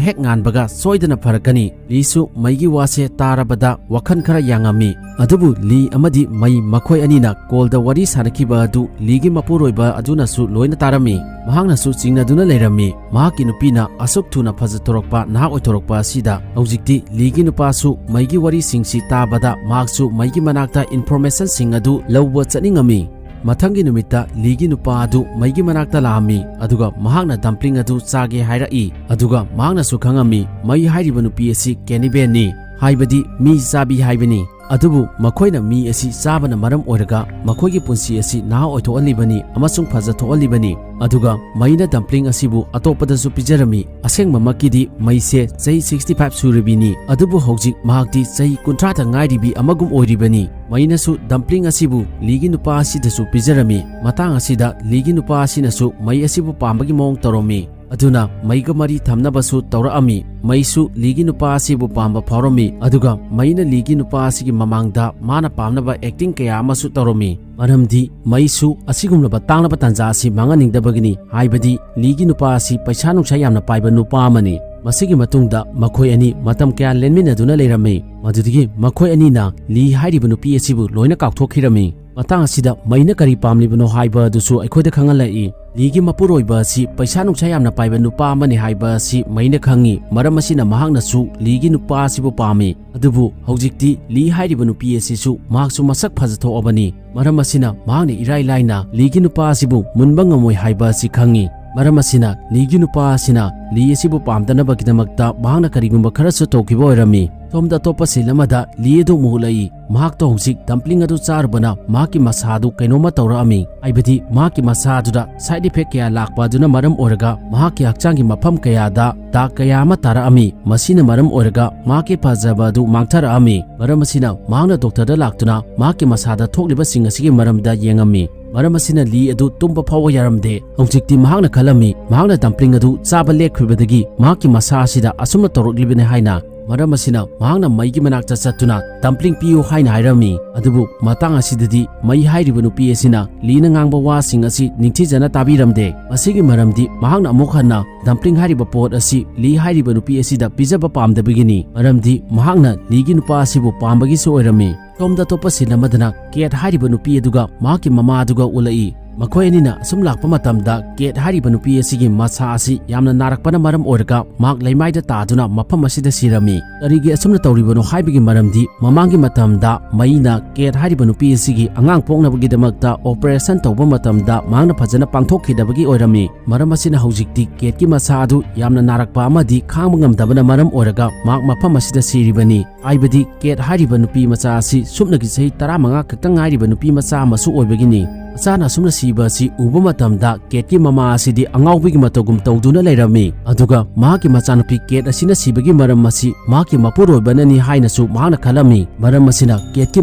ꯍꯦꯛ ꯉꯥꯟꯕꯒ ꯁꯣꯏꯗꯅ ꯐꯔꯛꯀꯅꯤ꯫ ꯂꯤꯁꯨ ꯃꯩꯒꯤ ꯋꯥꯁꯦ ꯇꯥꯔꯕꯗ ꯋꯥꯈꯜ ꯈꯔ ꯌꯥꯡꯉꯝꯃꯤ꯫ ꯑꯗꯨꯕꯨ ꯂꯤ ꯑꯃꯗꯤ ꯃꯩ ꯃꯈꯣꯏ ꯑꯅꯤꯅ ꯀꯣꯜꯗ ꯋꯥꯔꯤ ꯁꯥꯅꯈꯤꯕ ꯑꯗꯨ ꯂꯤꯒꯤ ꯃꯄꯨꯔꯣꯏꯕ ꯑꯗꯨꯅꯁꯨ ꯂꯣꯏꯅ ꯇꯥꯔꯝꯃꯤ꯫ ꯃꯍꯥꯛꯅꯁꯨ ꯆꯤꯡꯅꯗꯨꯅ ꯂꯩꯔꯝꯃꯤ꯫ ꯃꯍꯥꯛꯀꯤ ꯅꯨꯄꯤꯅ ꯑꯁꯨꯛ ꯊꯨꯅ ꯐꯖꯊꯣꯔꯛꯄ, ꯅꯍꯥ ꯑꯣꯏꯊꯣꯔꯛꯄ ꯑꯁꯤꯗ꯫ ꯍꯧꯖꯤꯛꯇꯤ ꯂꯤꯒꯤ ꯅꯨꯄꯥꯁꯨ ꯃꯩꯒꯤ ꯋꯥꯔꯤꯁꯤꯡꯁꯤ ꯇꯥꯕꯗ ꯃꯍꯥꯛꯁꯨ ꯃꯩꯒꯤ ꯃꯅꯥꯛꯇ ꯏꯟꯐꯣꯔꯃꯦꯁꯟꯁꯤꯡ ꯑꯗꯨ ꯂꯧꯕ ꯆꯠꯅꯤꯡꯉꯝꯃꯤ꯫ ꯃꯊꯪꯒꯤ ꯅꯨꯃꯤꯠꯇ ꯂꯤꯒꯤ ꯅꯨꯄꯥ ꯑꯗꯨ ꯃꯩꯒꯤ ꯃꯅꯥꯛꯇ ꯂꯥꯛꯑꯝꯃꯤ, ꯑꯗꯨꯒ ꯃꯍꯥꯛꯅ ꯗꯝꯄ꯭ꯂꯤꯡ ꯑꯗꯨ ꯆꯥꯒꯦ ꯍꯥꯏꯔꯛꯏ꯫ ꯑꯗꯨꯒ ꯃꯍꯥꯛꯅꯁꯨ ꯈꯪꯉꯝꯃꯤ, ꯃꯩ ꯍꯥꯏꯔꯤꯕ ꯅꯨꯄꯤ ꯑꯁꯤ ꯀꯦꯅꯤꯕꯦꯟꯅꯤ, ꯍꯥꯏꯕꯗꯤ ꯃꯤ ꯆꯥꯕꯤ ꯍꯥꯏꯕꯅꯤ꯫ ꯑꯗꯨꯕꯨ ꯃꯈꯣꯏꯅ ꯃꯤ ꯑꯁꯤ ꯆꯥꯕꯅ ꯃꯔꯝ ꯑꯣꯏꯔꯒ ꯃꯈꯣꯏꯒꯤ ꯄꯨꯟꯁꯤ ꯑꯁꯤ ꯅꯍꯥ ꯑꯣꯏꯊꯣꯛꯍꯜꯂꯤꯕꯅꯤ ꯑꯃꯁꯨꯡ ꯐꯖꯊꯣꯛꯍꯜꯂꯤꯕꯅꯤ꯫ ꯑꯗꯨꯒ ꯃꯩꯅ ꯗꯝꯄ꯭ꯂꯤꯡ ꯑꯁꯤꯕꯨ ꯑꯇꯣꯞꯄꯗꯁꯨ ꯄꯤꯖꯔꯝꯃꯤ꯫ ꯑꯁꯦꯡꯕꯃꯛꯀꯤꯗꯤ ꯃꯩꯁꯦ ꯆꯍꯤ sixty five ꯁꯨꯔꯕꯤꯅꯤ, ꯑꯗꯨꯕꯨ ꯍꯧꯖꯤꯛ ꯃꯍꯥꯛꯇꯤ ꯆꯍꯤ ꯀꯨꯟꯊ꯭ꯔꯥꯇ ꯉꯥꯏꯔꯤꯕꯤ ꯑꯃꯒꯨꯝ ꯑꯣꯏꯔꯤꯕꯅꯤ꯫ ꯃꯩꯅꯁꯨ ꯗꯝꯄ꯭ꯂꯤꯡ ꯑꯁꯤꯕꯨ ꯂꯤꯒꯤ ꯅꯨꯄꯥ ꯑꯁꯤꯗꯁꯨ ꯄꯤꯖꯔꯝꯃꯤ꯫ ꯃꯇꯥꯡ ꯑꯁꯤꯗ ꯂꯤꯒꯤ ꯅꯨꯄꯥ ꯑꯁꯤꯅꯁꯨ ꯃꯩ ꯑꯁꯤꯕꯨ ꯄꯥꯝꯕꯒꯤ ꯃꯑꯣꯡ ꯇꯧꯔꯝꯃꯤ꯫ ꯑꯗꯨꯅ ꯃꯩꯒ ꯃꯔꯤ ꯊꯝꯅꯕꯁꯨ ꯇꯧꯔꯛꯑꯝꯃꯤ꯫ ꯃꯩꯁꯨ ꯂꯤꯒꯤ ꯅꯨꯄꯥ ꯑꯁꯤꯕꯨ ꯄꯥꯝꯕ ꯐꯥꯎꯔꯝꯃꯤ, ꯑꯗꯨꯒ ꯃꯩꯅ ꯂꯤꯒꯤ ꯅꯨꯄꯥ ꯑꯁꯤꯒꯤ ꯃꯃꯥꯡꯗ ꯃꯥꯅ ꯄꯥꯝꯅꯕ ꯑꯦꯛꯇꯤꯡ ꯀꯌꯥ ꯑꯃꯁꯨ ꯇꯧꯔꯝꯃꯤ꯫ ꯃꯔꯝꯗꯤ ꯃꯩꯁꯨ ꯑꯁꯤꯒꯨꯝꯂꯕ ꯇꯥꯡꯂꯕ ꯇꯥꯟꯖꯥ ꯑꯁꯤ ꯃꯥꯡꯍꯟꯅꯤꯡꯗꯕꯒꯤꯅꯤ, ꯍꯥꯏꯕꯗꯤ ꯂꯤꯒꯤ ꯅꯨꯄꯥ ꯑꯁꯤ ꯄꯩꯁꯥ ꯅꯨꯡꯁꯥ ꯌꯥꯝꯅ ꯄꯥꯏꯕ ꯅꯨꯄꯥ ꯑꯃꯅꯤ꯫ ꯃꯁꯤꯒꯤ ꯃꯇꯨꯡꯗ ꯃꯈꯣꯏ ꯑꯅꯤ ꯃꯇꯝ ꯀꯌꯥ ꯂꯦꯟꯃꯤꯟꯅꯗꯨꯅ ꯂꯩꯔꯝꯃꯤ꯫ ꯃꯗꯨꯗꯒꯤ ꯃꯈꯣꯏ ꯑꯅꯤꯅ ꯂꯤ ꯍꯥꯏꯔꯤꯕ ꯅꯨꯄꯤ ꯑꯁꯤꯕꯨ ꯂꯣꯏꯅ ꯀꯥꯎꯊꯣꯛꯈꯤꯔꯝꯃꯤ꯫ ꯃꯇꯥꯡ ꯑꯁꯤꯗ ꯃꯩꯅ ꯀꯔꯤ ꯄꯥꯝꯂꯤꯕꯅꯣ ꯍꯥꯏꯕ ꯑꯗꯨꯁꯨ ꯑꯩꯈꯣꯏꯗ ꯈꯪꯍꯜꯂꯛꯏ꯫ ꯂꯤꯒꯤ ꯃꯄꯨꯔꯣꯏꯕ ꯑꯁꯤ ꯄꯩꯁꯥ ꯅꯨꯡꯁꯥ ꯌꯥꯝꯅ ꯄꯥꯏꯕ ꯅꯨꯄꯥ ꯑꯃꯅꯤ ꯍꯥꯏꯕ ꯑꯁꯤ ꯃꯩꯅ ꯈꯪꯉꯤ꯫ ꯃꯔꯝ ꯑꯁꯤꯅ ꯃꯍꯥꯛꯅꯁꯨ ꯂꯤꯒꯤ ꯅꯨꯄꯥ ꯑꯁꯤꯕꯨ ꯄꯥꯝꯃꯤ꯫ ꯑꯗꯨꯕꯨ ꯍꯧꯖꯤꯛꯇꯤ ꯂꯤ ꯍꯥꯏꯔꯤꯕ ꯅꯨꯄꯤ ꯑꯁꯤꯁꯨ ꯃꯍꯥꯛꯁꯨ ꯃꯁꯛ ꯐꯖꯊꯣꯛꯑꯕꯅꯤ꯫ ꯃꯔꯝ ꯑꯁꯤꯅ ꯃꯍꯥꯛꯅ ꯏꯔꯥꯏ ꯂꯥꯏꯅ ꯂꯤꯒꯤ ꯅꯨꯄꯥ ꯑꯁꯤꯕꯨ ꯃꯨꯟꯕ ꯉꯝꯃꯣꯏ ꯍꯥꯏꯕ ꯑꯁꯤ ꯈꯪꯉꯤ꯫ ꯃꯔꯝ ꯑꯁꯤꯅ ꯂꯤꯒꯤ ꯅꯨꯄꯥ ꯑꯁꯤꯅ ꯂꯤ ꯑꯁꯤꯕꯨ ꯄꯥꯝꯗꯅꯕꯒꯤꯗꯃꯛꯇ ꯃꯍꯥꯛꯅ ꯀꯔꯤꯒꯨꯝꯕ ꯈꯔꯁꯨ ꯇꯧꯈꯤꯕ ꯑꯣꯏꯔꯝꯃꯤ꯫ ꯁꯣꯝꯗ ꯑꯇꯣꯞꯄ ꯁꯤꯟ ꯑꯃꯗ ꯂꯤ ꯑꯗꯨ ꯑꯃꯨꯛ ꯎꯠꯂꯛꯏ꯫ ꯃꯍꯥꯛꯇꯣ ꯍꯧꯖꯤꯛ ꯗꯝꯄ꯭ꯂꯤꯡ ꯑꯗꯨ ꯆꯥꯔꯨꯕꯅ ꯃꯍꯥꯛꯀꯤ ꯃꯁꯥꯗꯨ ꯀꯩꯅꯣꯝꯃ ꯇꯧꯔꯛꯑꯝꯃꯤ꯫ ꯍꯥꯏꯕꯗꯤ ꯃꯍꯥꯛꯀꯤ ꯃꯁꯥꯗꯨꯗ ꯁꯥꯏꯗ ꯏꯐꯦꯛ ꯀꯌꯥ ꯂꯥꯛꯄ ꯑꯗꯨꯅ ꯃꯔꯝ ꯑꯣꯏꯔꯒ ꯃꯍꯥꯛꯀꯤ ꯍꯛꯆꯥꯡꯒꯤ ꯃꯐꯝ ꯀꯌꯥꯗ ꯗꯥꯛ ꯀꯌꯥ ꯑꯃ ꯇꯥꯔꯛꯑꯝꯃꯤ꯫ ꯃꯁꯤꯅ ꯃꯔꯝ ꯑꯣꯏꯔꯒ ꯃꯍꯥꯛꯀꯤ ꯐꯖꯕ ꯑꯗꯨ ꯃꯥꯡꯊꯔꯛꯑꯝꯃꯤ꯫ ꯃꯔꯝ ꯑꯁꯤꯅ ꯃꯍꯥꯛꯅ ꯗꯣꯛꯇꯔꯗ ꯂꯥꯛꯇꯨꯅ ꯃꯍꯥꯛꯀꯤ ꯃꯁꯥꯗ ꯊꯣꯛꯂꯤꯕꯁꯤꯡ ꯑꯁꯤꯒꯤ ꯃꯔꯝꯗ ꯌꯦꯡꯉꯝꯃꯤ꯫ ꯃꯔꯝ ꯑꯁꯤꯅ ꯂꯤ ꯑꯗꯨ ꯇꯨꯝꯕ ꯐꯥꯎꯕ ꯌꯥꯔꯝꯗꯦ꯫ ꯍꯧꯖꯤꯛꯇꯤ ꯃꯍꯥꯛꯅ ꯈꯜꯂꯝꯃꯤ, ꯃꯍꯥꯛꯅ ꯗꯝꯄ꯭ꯂꯤꯡ ꯑꯗꯨ ꯆꯥꯕ ꯂꯦꯞꯈꯤꯕꯗꯒꯤ ꯃꯍꯥꯛꯀꯤ ꯃꯁꯥ ꯑꯁꯤꯗ ꯑꯁꯨꯝꯅ ꯇꯧꯔꯛꯂꯤꯕꯅꯤ ꯍꯥꯏꯅ꯫ ꯃꯔꯝ ꯑꯁꯤꯅ ꯃꯍꯥꯛꯅ ꯃꯩꯒꯤ ꯃꯅꯥꯛꯇ ꯆꯠꯇꯨꯅ ꯗꯝꯄ꯭ꯂꯤꯡ ꯄꯤꯌꯨ ꯍꯥꯏꯅ ꯍꯥꯏꯔꯝꯃꯤ꯫ ꯑꯗꯨꯕꯨ ꯃꯇꯥꯡ ꯑꯁꯤꯗꯗꯤ ꯃꯩ ꯍꯥꯏꯔꯤꯕ ꯅꯨꯄꯤ ꯑꯁꯤꯅ ꯂꯤꯅ ꯉꯥꯡꯕ ꯋꯥꯁꯤꯡ ꯑꯁꯤ ꯅꯤꯡꯊꯤꯖꯅ ꯇꯥꯕꯤꯔꯝꯗꯦ꯫ ꯃꯁꯤꯒꯤ ꯃꯔꯝꯗꯤ ꯃꯍꯥꯛꯅ ꯑꯃꯨꯛ ꯍꯟꯅ ꯗꯝꯄ꯭ꯂꯤꯡ ꯍꯥꯏꯔꯤꯕ ꯄꯣꯠ ꯑꯁꯤ ꯂꯤ ꯍꯥꯏꯔꯤꯕ ꯅꯨꯄꯤ ꯑꯁꯤꯗ ꯄꯤꯖꯕ ꯄꯥꯝꯗꯕꯒꯤꯅꯤ꯫ ꯃꯔꯝꯗꯤ ꯃꯍꯥꯛꯅ ꯂꯤꯒꯤ ꯅꯨꯄꯥ ꯑꯁꯤꯕꯨ ꯄꯥꯝꯕꯒꯤꯁꯨ ꯑꯣꯏꯔꯝꯃꯤ꯫ ꯁꯣꯝꯗ ꯑꯇꯣꯞꯄ ꯁꯤꯟ ꯑꯃꯗꯅ ꯀꯦꯠ ꯍꯥꯏꯔꯤꯕ ꯅꯨꯄꯤ ꯑꯗꯨꯒ ꯃꯍꯥꯛꯀꯤ ꯃꯃꯥ ꯑꯗꯨꯒ ꯎꯠꯂꯛꯏ꯫ ꯃꯈꯣꯏ ꯑꯅꯤꯅ ꯑꯁꯨꯝ ꯂꯥꯛꯄ ꯃꯇꯝꯗ ꯀꯦꯠ ꯍꯥꯏꯔꯤꯕ ꯅꯨꯄꯤ ꯑꯁꯤꯒꯤ ꯃꯁꯥ ꯑꯁꯤ ꯌꯥꯝꯅ ꯅꯥꯔꯛꯄꯅ ꯃꯔꯝ ꯑꯣꯏꯔꯒ ꯃꯍꯥꯛ ꯂꯩꯃꯥꯏꯗ ꯇꯥꯗꯨꯅ ꯃꯐꯝ ꯑꯁꯤꯗ ꯁꯤꯔꯝꯃꯤ꯫ ꯀꯔꯤꯒꯤ ꯑꯁꯨꯝꯅ ꯇꯧꯔꯤꯕꯅꯣ ꯍꯥꯏꯕꯒꯤ ꯃꯔꯝꯗꯤ ꯃꯃꯥꯡꯒꯤ ꯃꯇꯝꯗ ꯃꯩꯅ ꯀꯦꯠ ꯍꯥꯏꯔꯤꯕ ꯅꯨꯄꯤ ꯑꯁꯤꯒꯤ ꯑꯉꯥꯡ ꯄꯣꯛꯅꯕꯒꯤꯗꯃꯛꯇ ꯑꯣꯄꯔꯦꯁꯟ ꯇꯧꯕ ꯃꯇꯝꯗ ꯃꯍꯥꯛꯅ ꯐꯖꯅ ꯄꯥꯡꯊꯣꯛꯈꯤꯗꯕꯒꯤ ꯑꯣꯏꯔꯝꯃꯤ꯫ ꯃꯔꯝ ꯑꯁꯤꯅ ꯍꯧꯖꯤꯛꯇꯤ ꯀꯦꯠꯀꯤ ꯃꯁꯥ ꯑꯗꯨ ꯌꯥꯝꯅ ꯅꯥꯔꯛꯄ ꯑꯃꯗꯤ ꯈꯥꯡꯕ ꯉꯝꯗꯕꯅ ꯃꯔꯝ ꯑꯣꯏꯔꯒ ꯃꯍꯥꯛ ꯃꯐꯝ ꯑꯁꯤꯗ ꯁꯤꯔꯤꯕꯅꯤ꯫ ꯍꯥꯏꯕꯗꯤ ꯀꯦꯠ ꯍꯥꯏꯔꯤꯕ ꯅꯨꯄꯤ ꯃꯆꯥ ꯑꯁꯤ ꯁꯨꯞꯅꯒꯤ ꯆꯍꯤ ꯇꯔꯥꯃꯉꯥ ꯈꯛꯇ ꯉꯥꯏꯔꯤꯕ ꯅꯨꯄꯤ ꯃꯆꯥ ꯑꯃꯁꯨ ꯑꯣꯏꯕꯒꯤꯅꯤ꯫ ꯃꯆꯥꯅ ꯑꯁꯨꯝꯅ ꯁꯤꯕ ꯑꯁꯤ ꯎꯕ ꯃꯇꯝꯗ ꯀꯦꯠꯀꯤ ꯃꯃꯥ ꯑꯁꯤꯗꯤ ꯑꯉꯥꯎꯕꯤꯒꯤ ꯃꯇꯧꯒꯨꯝ ꯇꯧꯗꯨꯅ ꯂꯩꯔꯝꯃꯤ꯫ ꯑꯗꯨꯒ ꯃꯍꯥꯛꯀꯤ ꯃꯆꯥꯅꯨꯄꯤ ꯀꯦꯠ ꯑꯁꯤꯅ ꯁꯤꯕꯒꯤ ꯃꯔꯝ ꯑꯁꯤ ꯃꯍꯥꯛꯀꯤ ꯃꯄꯨꯔꯣꯏꯕꯅꯅꯤ ꯍꯥꯏꯅꯁꯨ ꯃꯍꯥꯛꯅ ꯈꯜꯂꯝꯃꯤ꯫ ꯃꯔꯝ ꯑꯁꯤꯅ ꯀꯦꯠꯀꯤ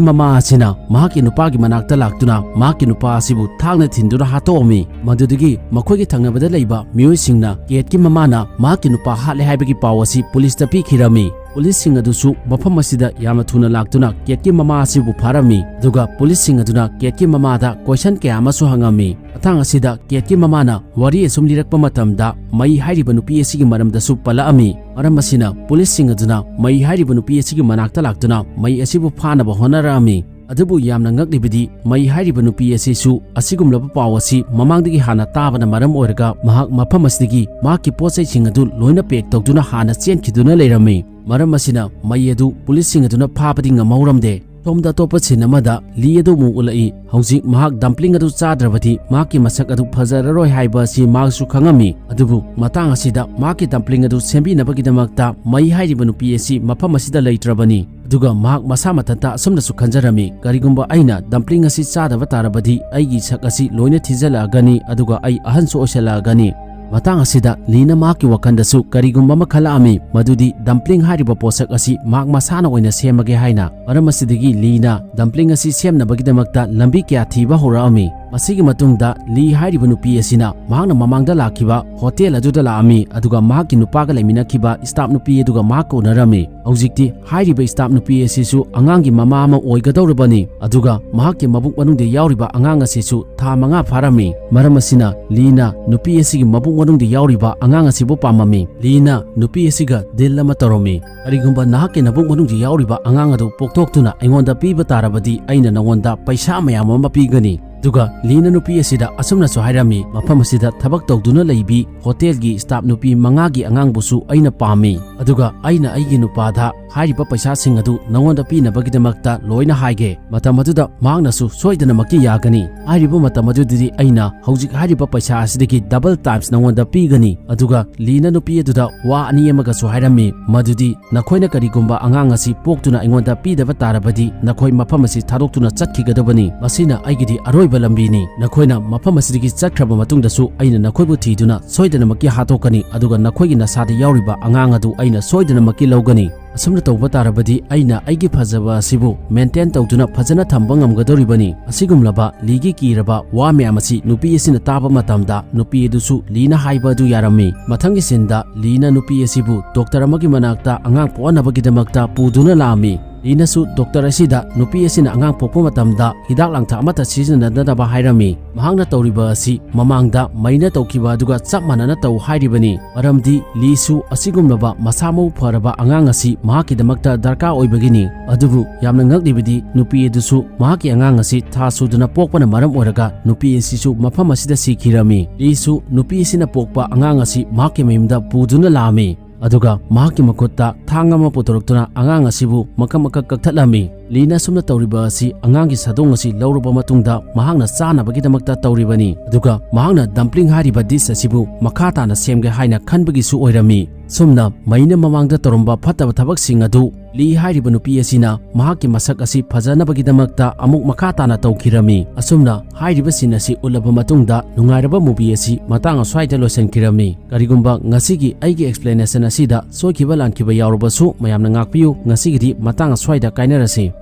ꯃꯃꯥ ꯑꯁꯤꯅ ꯃꯍꯥꯛꯀꯤ ꯅꯨꯄꯥꯒꯤ ꯃꯅꯥꯛꯇ ꯂꯥꯛꯇꯨꯅ ꯃꯍꯥꯛꯀꯤ ꯅꯨꯄꯥ ꯑꯁꯤꯕꯨ ꯊꯥꯡꯅ ꯊꯤꯟꯗꯨꯅ ꯍꯥꯠꯇꯣꯛꯑꯝꯃꯤ꯫ ꯃꯗꯨꯗꯒꯤ ꯃꯈꯣꯏꯒꯤ ꯊꯪꯅꯕꯗ ꯂꯩꯕ ꯃꯤꯑꯣꯏꯁꯤꯡꯅ ꯀꯦꯠꯀꯤ ꯃꯃꯥꯅ ꯃꯍꯥꯛꯀꯤ ꯅꯨꯄꯥ ꯍꯥꯠꯂꯦ ꯍꯥꯏꯕꯒꯤ ꯄꯥꯎ ꯑꯁꯤ ꯄꯨꯂꯤꯁꯇ ꯄꯤꯈꯤꯔꯝꯃꯤ꯫ ꯄꯨꯂꯤꯁꯁꯤꯡ ꯑꯗꯨꯁꯨ ꯃꯐꯝ ꯑꯁꯤꯗ ꯌꯥꯝꯅ ꯊꯨꯅ ꯂꯥꯛꯇꯨꯅ ꯀꯦꯠꯀꯤ ꯃꯃꯥ ꯑꯁꯤꯕꯨ ꯐꯥꯔꯝꯃꯤ꯫ ꯑꯗꯨꯒ ꯄꯨꯂꯤꯁꯁꯤꯡ ꯑꯗꯨꯅ ꯀꯦꯠꯀꯤ ꯃꯃꯥꯗ ꯀꯣꯏꯁꯟ ꯀꯌꯥ ꯑꯃꯁꯨ ꯍꯪꯉꯝꯃꯤ꯫ ꯃꯇꯥꯡ ꯑꯁꯤꯗ ꯀꯦꯠꯀꯤ ꯃꯃꯥꯅ ꯋꯥꯔꯤ ꯑꯁꯨꯝ ꯂꯤꯔꯛꯄ ꯃꯇꯝꯗ ꯃꯩ ꯍꯥꯏꯔꯤꯕ ꯅꯨꯄꯤ ꯑꯁꯤꯒꯤ ꯃꯔꯝꯗꯁꯨ ꯄꯜꯂꯛꯑꯝꯃꯤ꯫ ꯃꯔꯝ ꯑꯁꯤꯅ ꯄꯨꯂꯤꯁꯁꯤꯡ ꯑꯗꯨꯅ ꯃꯩ ꯍꯥꯏꯔꯤꯕ ꯅꯨꯄꯤ ꯑꯁꯤꯒꯤ ꯃꯅꯥꯛꯇ ꯂꯥꯛꯇꯨꯅ ꯃꯩ ꯑꯁꯤꯕꯨ ꯐꯥꯅꯕ ꯍꯣꯠꯅꯔꯛꯑꯝꯃꯤ꯫ ꯑꯗꯨꯕꯨ ꯌꯥꯝꯅ ꯉꯛꯂꯤꯕꯗꯤ ꯃꯩ ꯍꯥꯏꯔꯤꯕ ꯅꯨꯄꯤ ꯑꯁꯤꯁꯨ ꯑꯁꯤꯒꯨꯝꯂꯕ ꯄꯥꯎ ꯑꯁꯤ ꯃꯃꯥꯡꯗꯒꯤ ꯍꯥꯟꯅ ꯇꯥꯕꯅ ꯃꯔꯝ ꯑꯣꯏꯔꯒ ꯃꯍꯥꯛ ꯃꯐꯝ ꯑꯁꯤꯗꯒꯤ ꯃꯍꯥꯛꯀꯤ ꯄꯣꯠ ꯆꯩꯁꯤꯡ ꯑꯗꯨ ꯂꯣꯏꯅ ꯄꯦꯛ ꯇꯧꯗꯨꯅ ꯍꯥꯟꯅ ꯆꯦꯟꯈꯤꯗꯨꯅ ꯂꯩꯔꯝꯃꯤ꯫ ꯃꯔꯝ ꯑꯁꯤꯅ ꯃꯩ ꯑꯗꯨ ꯄꯨꯂꯤꯁꯁꯤꯡ ꯑꯗꯨꯅ ꯐꯥꯕꯗꯤ ꯉꯝꯍꯧꯔꯝꯗꯦ꯫ ꯁꯣꯝꯗ ꯑꯇꯣꯞꯄ ꯁꯤꯟ ꯑꯃꯗ ꯂꯤ ꯑꯗꯨ ꯑꯃꯨꯛ ꯎꯠꯂꯛꯏ꯫ ꯍꯧꯖꯤꯛ ꯃꯍꯥꯛ ꯗꯝꯄ꯭ꯂꯤꯡ ꯑꯗꯨ ꯆꯥꯗ꯭ꯔꯕꯗꯤ ꯃꯍꯥꯛꯀꯤ ꯃꯁꯛ ꯑꯗꯨ ꯐꯖꯔꯔꯣꯏ ꯍꯥꯏꯕ ꯑꯁꯤ ꯃꯍꯥꯛꯁꯨ ꯈꯪꯉꯝꯃꯤ꯫ ꯑꯗꯨꯕꯨ ꯃꯇꯥꯡ ꯑꯁꯤꯗ ꯃꯍꯥꯛꯀꯤ ꯗꯝꯄ꯭ꯂꯤꯡ ꯑꯗꯨ ꯁꯦꯝꯕꯤꯅꯕꯒꯤꯗꯃꯛꯇ ꯃꯩ ꯍꯥꯏꯔꯤꯕ ꯅꯨꯄꯤ ꯑꯁꯤ ꯃꯐꯝ ꯑꯁꯤꯗ ꯂꯩꯇ꯭ꯔꯕꯅꯤ꯫ ꯑꯗꯨꯒ ꯃꯍꯥꯛ ꯃꯁꯥ ꯃꯊꯟꯇ ꯑꯁꯨꯝꯅꯁꯨ ꯈꯟꯖꯔꯝꯃꯤ, "ꯀꯔꯤꯒꯨꯝꯕ ꯑꯩꯅ ꯗꯝꯄ꯭ꯂꯤꯡ ꯑꯁꯤ ꯆꯥꯗꯕ ꯇꯥꯔꯕꯗꯤ ꯑꯩꯒꯤ ꯁꯛ ꯑꯁꯤ ꯂꯣꯏꯅ ꯊꯤꯖꯤꯜꯂꯛꯑꯒꯅꯤ, ꯑꯗꯨꯒ ꯑꯩ ꯑꯍꯟꯁꯨ ꯑꯣꯏꯁꯤꯜꯂꯛꯑꯒꯅꯤ"꯫ ꯃꯇꯥꯡ ꯑꯁꯤꯗ ꯂꯤꯅ ꯃꯍꯥꯛꯀꯤ ꯋꯥꯈꯜꯗꯁꯨ ꯀꯔꯤꯒꯨꯝꯕ ꯑꯃ ꯈꯜꯂꯛꯑꯝꯃꯤ, ꯃꯗꯨꯗꯤ ꯗꯝꯄ꯭ꯂꯤꯡ ꯍꯥꯏꯔꯤꯕ ꯄꯣꯠꯁꯛ ꯑꯁꯤ ꯃꯍꯥꯛ ꯃꯁꯥꯅ ꯑꯣꯏꯅ ꯁꯦꯝꯃꯒꯦ ꯍꯥꯏꯅ꯫ ꯃꯔꯝ ꯑꯁꯤꯗꯒꯤ ꯂꯤꯅ ꯗꯝꯄ꯭ꯂꯤꯡ ꯑꯁꯤ ꯁꯦꯝꯅꯕꯒꯤꯗꯃꯛꯇ ꯂꯝꯕꯤ ꯀꯌꯥ ꯊꯤꯕ ꯍꯧꯔꯛꯑꯝꯃꯤ꯫ ꯃꯁꯤꯒꯤ ꯃꯇꯨꯡꯗ ꯂꯤ ꯍꯥꯏꯔꯤꯕ ꯅꯨꯄꯤ ꯑꯁꯤꯅ ꯃꯍꯥꯛꯅ ꯃꯃꯥꯡꯗ ꯂꯥꯛꯈꯤꯕ ꯍꯣꯇꯦꯜ ꯑꯗꯨꯗ ꯂꯥꯛꯑꯝꯃꯤ, ꯑꯗꯨꯒ ꯃꯍꯥꯛꯀꯤ ꯅꯨꯄꯥꯒ ꯂꯩꯃꯤꯟꯅꯈꯤꯕ ꯁ꯭ꯇꯥꯐ ꯅꯨꯄꯤ ꯑꯗꯨꯒ ꯃꯍꯥꯛꯀ ꯎꯅꯔꯝꯃꯤ꯫ ꯍꯧꯖꯤꯛꯇꯤ ꯍꯥꯏꯔꯤꯕ ꯁ꯭ꯇꯥꯐ ꯅꯨꯄꯤ ꯑꯁꯤꯁꯨ ꯑꯉꯥꯡꯒꯤ ꯃꯃꯥ ꯑꯃ ꯑꯣꯏꯒꯗꯧꯔꯕꯅꯤ, ꯑꯗꯨꯒ ꯃꯍꯥꯛꯀꯤ ꯃꯕꯨꯛ ꯃꯅꯨꯡꯗ ꯌꯥꯎꯔꯤꯕ ꯑꯉꯥꯡ ꯑꯁꯤꯁꯨ ꯊꯥ ꯃꯉꯥ ꯐꯥꯔꯝꯃꯤ꯫ ꯃꯔꯝ ꯑꯁꯤꯅ ꯂꯤꯅ ꯅꯨꯄꯤ ꯑꯁꯤꯒꯤ ꯃꯕꯨꯛ ꯃꯅꯨꯡꯗ ꯌꯥꯎꯔꯤꯕ ꯑꯉꯥꯡ ꯑꯁꯤꯕꯨ ꯄꯥꯝꯃꯝꯃꯤ꯫ ꯂꯤꯅ ꯅꯨꯄꯤ ꯑꯁꯤꯒ ꯗꯤꯜ ꯑꯃ ꯇꯧꯔꯝꯃꯤ꯫ "ꯀꯔꯤꯒꯨꯝꯕ ꯅꯍꯥꯛꯀꯤ ꯅꯕꯨꯛ ꯃꯅꯨꯡꯗ ꯌꯥꯎꯔꯤꯕ ꯑꯉꯥꯡ ꯑꯗꯨ ꯄꯣꯛꯊꯣꯛꯇꯨꯅ ꯑꯩꯉꯣꯟꯗ ꯄꯤꯕ ꯇꯥꯔꯕꯗꯤ ꯑꯩꯅ ꯅꯉꯣꯟꯗ ꯄꯩꯁꯥ ꯃꯌꯥꯝ ꯑꯃ ꯄꯤꯒꯅꯤ"꯫ ꯑꯗꯨꯒ ꯂꯤꯅ ꯅꯨꯄꯤ ꯑꯁꯤꯗ ꯑꯁꯨꯝꯅꯁꯨ ꯍꯥꯏꯔꯝꯃꯤ, "ꯃꯐꯝ ꯑꯁꯤꯗ ꯊꯕꯛ ꯇꯧꯗꯨꯅ ꯂꯩꯕꯤ ꯍꯣꯇꯦꯜꯒꯤ ꯁ꯭ꯇꯥꯐ ꯅꯨꯄꯤ ꯃꯉꯥꯒꯤ ꯑꯉꯥꯡꯕꯨꯁꯨ ꯑꯩꯅ ꯄꯥꯝꯃꯤ꯫ ꯑꯗꯨꯒ ꯑꯩꯅ ꯑꯩꯒꯤ ꯅꯨꯄꯥꯗ ꯍꯥꯏꯔꯤꯕ ꯄꯩꯁꯥꯁꯤꯡ ꯑꯗꯨ ꯅꯉꯣꯟꯗ ꯄꯤꯅꯕꯒꯤꯗꯃꯛꯇ ꯂꯣꯏꯅ ꯍꯥꯏꯒꯦ"꯫ ꯃꯇꯝ ꯑꯗꯨꯗ ꯃꯍꯥꯛꯅꯁꯨ, "ꯁꯣꯏꯗꯅꯃꯛꯀꯤ ꯌꯥꯒꯅꯤ꯫ ꯍꯥꯏꯔꯤꯕ ꯃꯇꯝ ꯑꯗꯨꯗꯗꯤ ꯑꯩꯅ ꯍꯧꯖꯤꯛ ꯍꯥꯏꯔꯤꯕ ꯄꯩꯁꯥ ꯑꯁꯤꯗꯒꯤ ꯗꯕꯜ ꯇꯥꯏꯝꯁ ꯅꯉꯣꯟꯗ ꯄꯤꯒꯅꯤ"꯫ ꯑꯗꯨꯒ ꯂꯤꯅ ꯅꯨꯄꯤ ꯑꯗꯨꯗ ꯋꯥ ꯑꯅꯤ ꯑꯃꯒꯁꯨ ꯍꯥꯏꯔꯝꯃꯤ, ꯃꯗꯨꯗꯤ, "ꯅꯈꯣꯏꯅ ꯀꯔꯤꯒꯨꯝꯕ ꯑꯉꯥꯡ ꯑꯁꯤ ꯄꯣꯛꯇꯨꯅ ꯑꯩꯉꯣꯟꯗ ꯄꯤꯗꯕ ꯇꯥꯔꯕꯗꯤ ꯅꯈꯣꯏ ꯃꯐꯝ ꯑꯁꯤ ꯊꯥꯗꯣꯛꯇꯨꯅ ꯆꯠꯈꯤꯒꯗꯕꯅꯤ꯫ ꯃꯁꯤꯅ ꯑꯩꯒꯤꯗꯤ ꯑꯔꯣꯏꯕ ꯂꯝꯕꯤꯅꯤ꯫ ꯅꯈꯣꯏꯅ ꯃꯐꯝ ꯑꯁꯤꯗꯒꯤ ꯆꯠꯈ꯭ꯔꯕ ꯃꯇꯨꯡꯗꯁꯨ ꯑꯩꯅ ꯅꯈꯣꯏꯕꯨ ꯊꯤꯗꯨꯅ ꯁꯣꯏꯗꯅꯃꯛꯀꯤ ꯍꯥꯠꯇꯣꯛꯀꯅꯤ, ꯑꯗꯨꯒ ꯅꯈꯣꯏꯒꯤ ꯅꯁꯥꯗ ꯌꯥꯎꯔꯤꯕ ꯑꯉꯥꯡ ꯑꯗꯨ ꯑꯩꯅ ꯁꯣꯏꯗꯅꯃꯛꯀꯤ ꯂꯧꯒꯅꯤ꯫ ꯑꯁꯨꯝꯅ ꯇꯧꯕ ꯇꯥꯔꯕꯗꯤ ꯑꯩꯅ ꯑꯩꯒꯤ ꯐꯖꯕ ꯑꯁꯤꯕꯨ ꯃꯦꯟꯇꯦꯟ ꯇꯧꯗꯨꯅ ꯐꯖꯅ ꯊꯝꯕ ꯉꯝꯒꯗꯧꯔꯤꯕꯅꯤ꯫ ꯑꯁꯤꯒꯨꯝꯂꯕ ꯂꯤꯒꯤ ꯀꯤꯔꯕ ꯋꯥ ꯃꯌꯥꯝ ꯑꯁꯤ ꯅꯨꯄꯤ ꯑꯁꯤꯅ ꯇꯥꯕ ꯃꯇꯝꯗ ꯅꯨꯄꯤ ꯑꯗꯨꯁꯨ ꯂꯤꯅ ꯍꯥꯏꯕ ꯑꯗꯨ ꯌꯥꯔꯝꯃꯤ꯫ ꯃꯊꯪꯒꯤ ꯁꯤꯟꯗ ꯂꯤꯅ ꯅꯨꯄꯤ ꯑꯁꯤꯕꯨ ꯗꯣꯛꯇꯔ ꯑꯃꯒꯤ ꯃꯅꯥꯛꯇ ꯑꯉꯥꯡ ꯄꯣꯛꯍꯟꯅꯕꯒꯤꯗꯃꯛꯇ ꯄꯨꯗꯨꯅ ꯂꯥꯛꯑꯝꯃꯤ꯫ ꯂꯤꯅꯁꯨ ꯗꯣꯛꯇꯔ ꯑꯁꯤꯗ ꯅꯨꯄꯤ ꯑꯁꯤꯅ ꯑꯉꯥꯡ ꯄꯣꯛꯄ ꯃꯇꯝꯗ ꯍꯤꯗꯥꯛ ꯂꯥꯡꯊꯛ ꯑꯃꯠꯇ ꯁꯤꯖꯤꯟꯅꯗꯅꯕ ꯍꯥꯏꯔꯝꯃꯤ꯫ ꯃꯍꯥꯛꯅ ꯇꯧꯔꯤꯕ ꯑꯁꯤ ꯃꯃꯥꯡꯗ ꯃꯩꯅ ꯇꯧꯈꯤꯕ ꯑꯗꯨꯒ ꯆꯞ ꯃꯥꯟꯅꯅ ꯇꯧ ꯍꯥꯏꯔꯤꯕꯅꯤ, ꯃꯔꯝꯗꯤ ꯂꯤꯁꯨ ꯑꯁꯤꯒꯨꯝꯂꯕ ꯃꯁꯥ ꯃꯎ ꯐꯔꯕ ꯑꯉꯥꯡ ꯑꯁꯤ ꯃꯍꯥꯛꯀꯤꯗꯃꯛꯇ ꯗꯔꯀꯥꯔ ꯑꯣꯏꯕꯒꯤꯅꯤ꯫ ꯑꯗꯨꯕꯨ ꯌꯥꯝꯅ ꯉꯛꯂꯤꯕꯗꯤ ꯅꯨꯄꯤ ꯑꯗꯨꯁꯨ ꯃꯍꯥꯛꯀꯤ ꯑꯉꯥꯡ ꯑꯁꯤ ꯊꯥ ꯁꯨꯗꯅ ꯄꯣꯛꯄꯅ ꯃꯔꯝ ꯑꯣꯏꯔꯒ ꯅꯨꯄꯤ ꯑꯁꯤꯁꯨ ꯃꯐꯝ ꯑꯁꯤꯗ ꯁꯤꯈꯤꯔꯝꯃꯤ꯫ ꯂꯤꯁꯨ ꯅꯨꯄꯤ ꯑꯁꯤꯅ ꯄꯣꯛꯄ ꯑꯉꯥꯡ ꯑꯁꯤ ꯃꯍꯥꯛꯀꯤ ꯃꯌꯨꯝꯗ ꯄꯨꯗꯨꯅ ꯂꯥꯛꯑꯝꯃꯤ꯫ ꯑꯗꯨꯒ ꯃꯍꯥꯛꯀꯤ ꯃꯈꯨꯠꯇ ꯊꯥꯡ ꯑꯃ ꯄꯨꯊꯣꯔꯛꯇꯨꯅ ꯑꯉꯥꯡ ꯑꯁꯤꯕꯨ ꯃꯀꯛ ꯃꯀꯛ ꯀꯛꯊꯠꯂꯝꯃꯤ꯫ ꯂꯤꯅ ꯑꯁꯨꯝꯅ ꯇꯧꯔꯤꯕ ꯑꯁꯤ ꯑꯉꯥꯡꯒꯤ ꯁꯥꯗꯣꯡ ꯑꯁꯤ ꯂꯧꯔꯕ ꯃꯇꯨꯡꯗ ꯃꯍꯥꯛꯅ ꯆꯥꯅꯕꯒꯤꯗꯃꯛꯇ ꯇꯧꯔꯤꯕꯅꯤ꯫ ꯑꯗꯨꯒ ꯃꯍꯥꯛꯅ dumpling ꯍꯥꯏꯔꯤꯕ dish ꯑꯁꯤꯕꯨ ꯃꯈꯥ ꯇꯥꯅ ꯁꯦꯝꯒꯦ ꯍꯥꯏꯅ ꯈꯟꯕꯒꯤꯁꯨ ꯑꯣꯏꯔꯝꯃꯤ꯫ ꯁꯨꯝꯅ ꯃꯩꯅ ꯃꯃꯥꯡꯗ ꯇꯧꯔꯝꯕ ꯐꯠꯇꯕ ꯊꯕꯛꯁꯤꯡ ꯑꯗꯨ ꯂꯤ ꯍꯥꯏꯔꯤꯕ ꯅꯨꯄꯤ ꯑꯁꯤꯅ ꯃꯍꯥꯛꯀꯤ ꯃꯁꯛ ꯑꯁꯤ ꯐꯖꯅꯕꯒꯤꯗꯃꯛꯇ ꯑꯃꯨꯛ ꯃꯈꯥ ꯇꯥꯅ ꯇꯧꯈꯤꯔꯝꯃꯤ꯫ ꯑꯁꯨꯝꯅ ꯍꯥꯏꯔꯤꯕ scene ꯑꯁꯤ ꯎꯠꯂꯕ ꯃꯇꯨꯡꯗ ꯅꯨꯡꯉꯥꯏꯔꯕ movie ꯑꯁꯤ ꯃꯇꯥꯡ ꯑꯁ꯭ꯋꯥꯏꯗ ꯂꯣꯏꯁꯤꯟꯈꯤꯔꯝꯃꯤ꯫ ꯀꯔꯤꯒꯨꯝꯕ ꯉꯁꯤꯒꯤ ꯑꯩꯒꯤ explanation ꯑꯁꯤꯗ ꯁꯣꯏꯈꯤꯕ ꯂꯥꯟꯈꯤꯕ ꯌꯥꯎꯔꯕꯁꯨ ꯃꯌꯥꯝꯅ ꯉꯥꯛꯄꯤꯌꯨ꯫ ꯉꯁꯤꯒꯤꯗꯤ ꯃꯇꯥꯡ ꯑꯁ꯭ꯋꯥꯏꯗ ꯀꯥꯏꯅꯔꯁꯤ꯫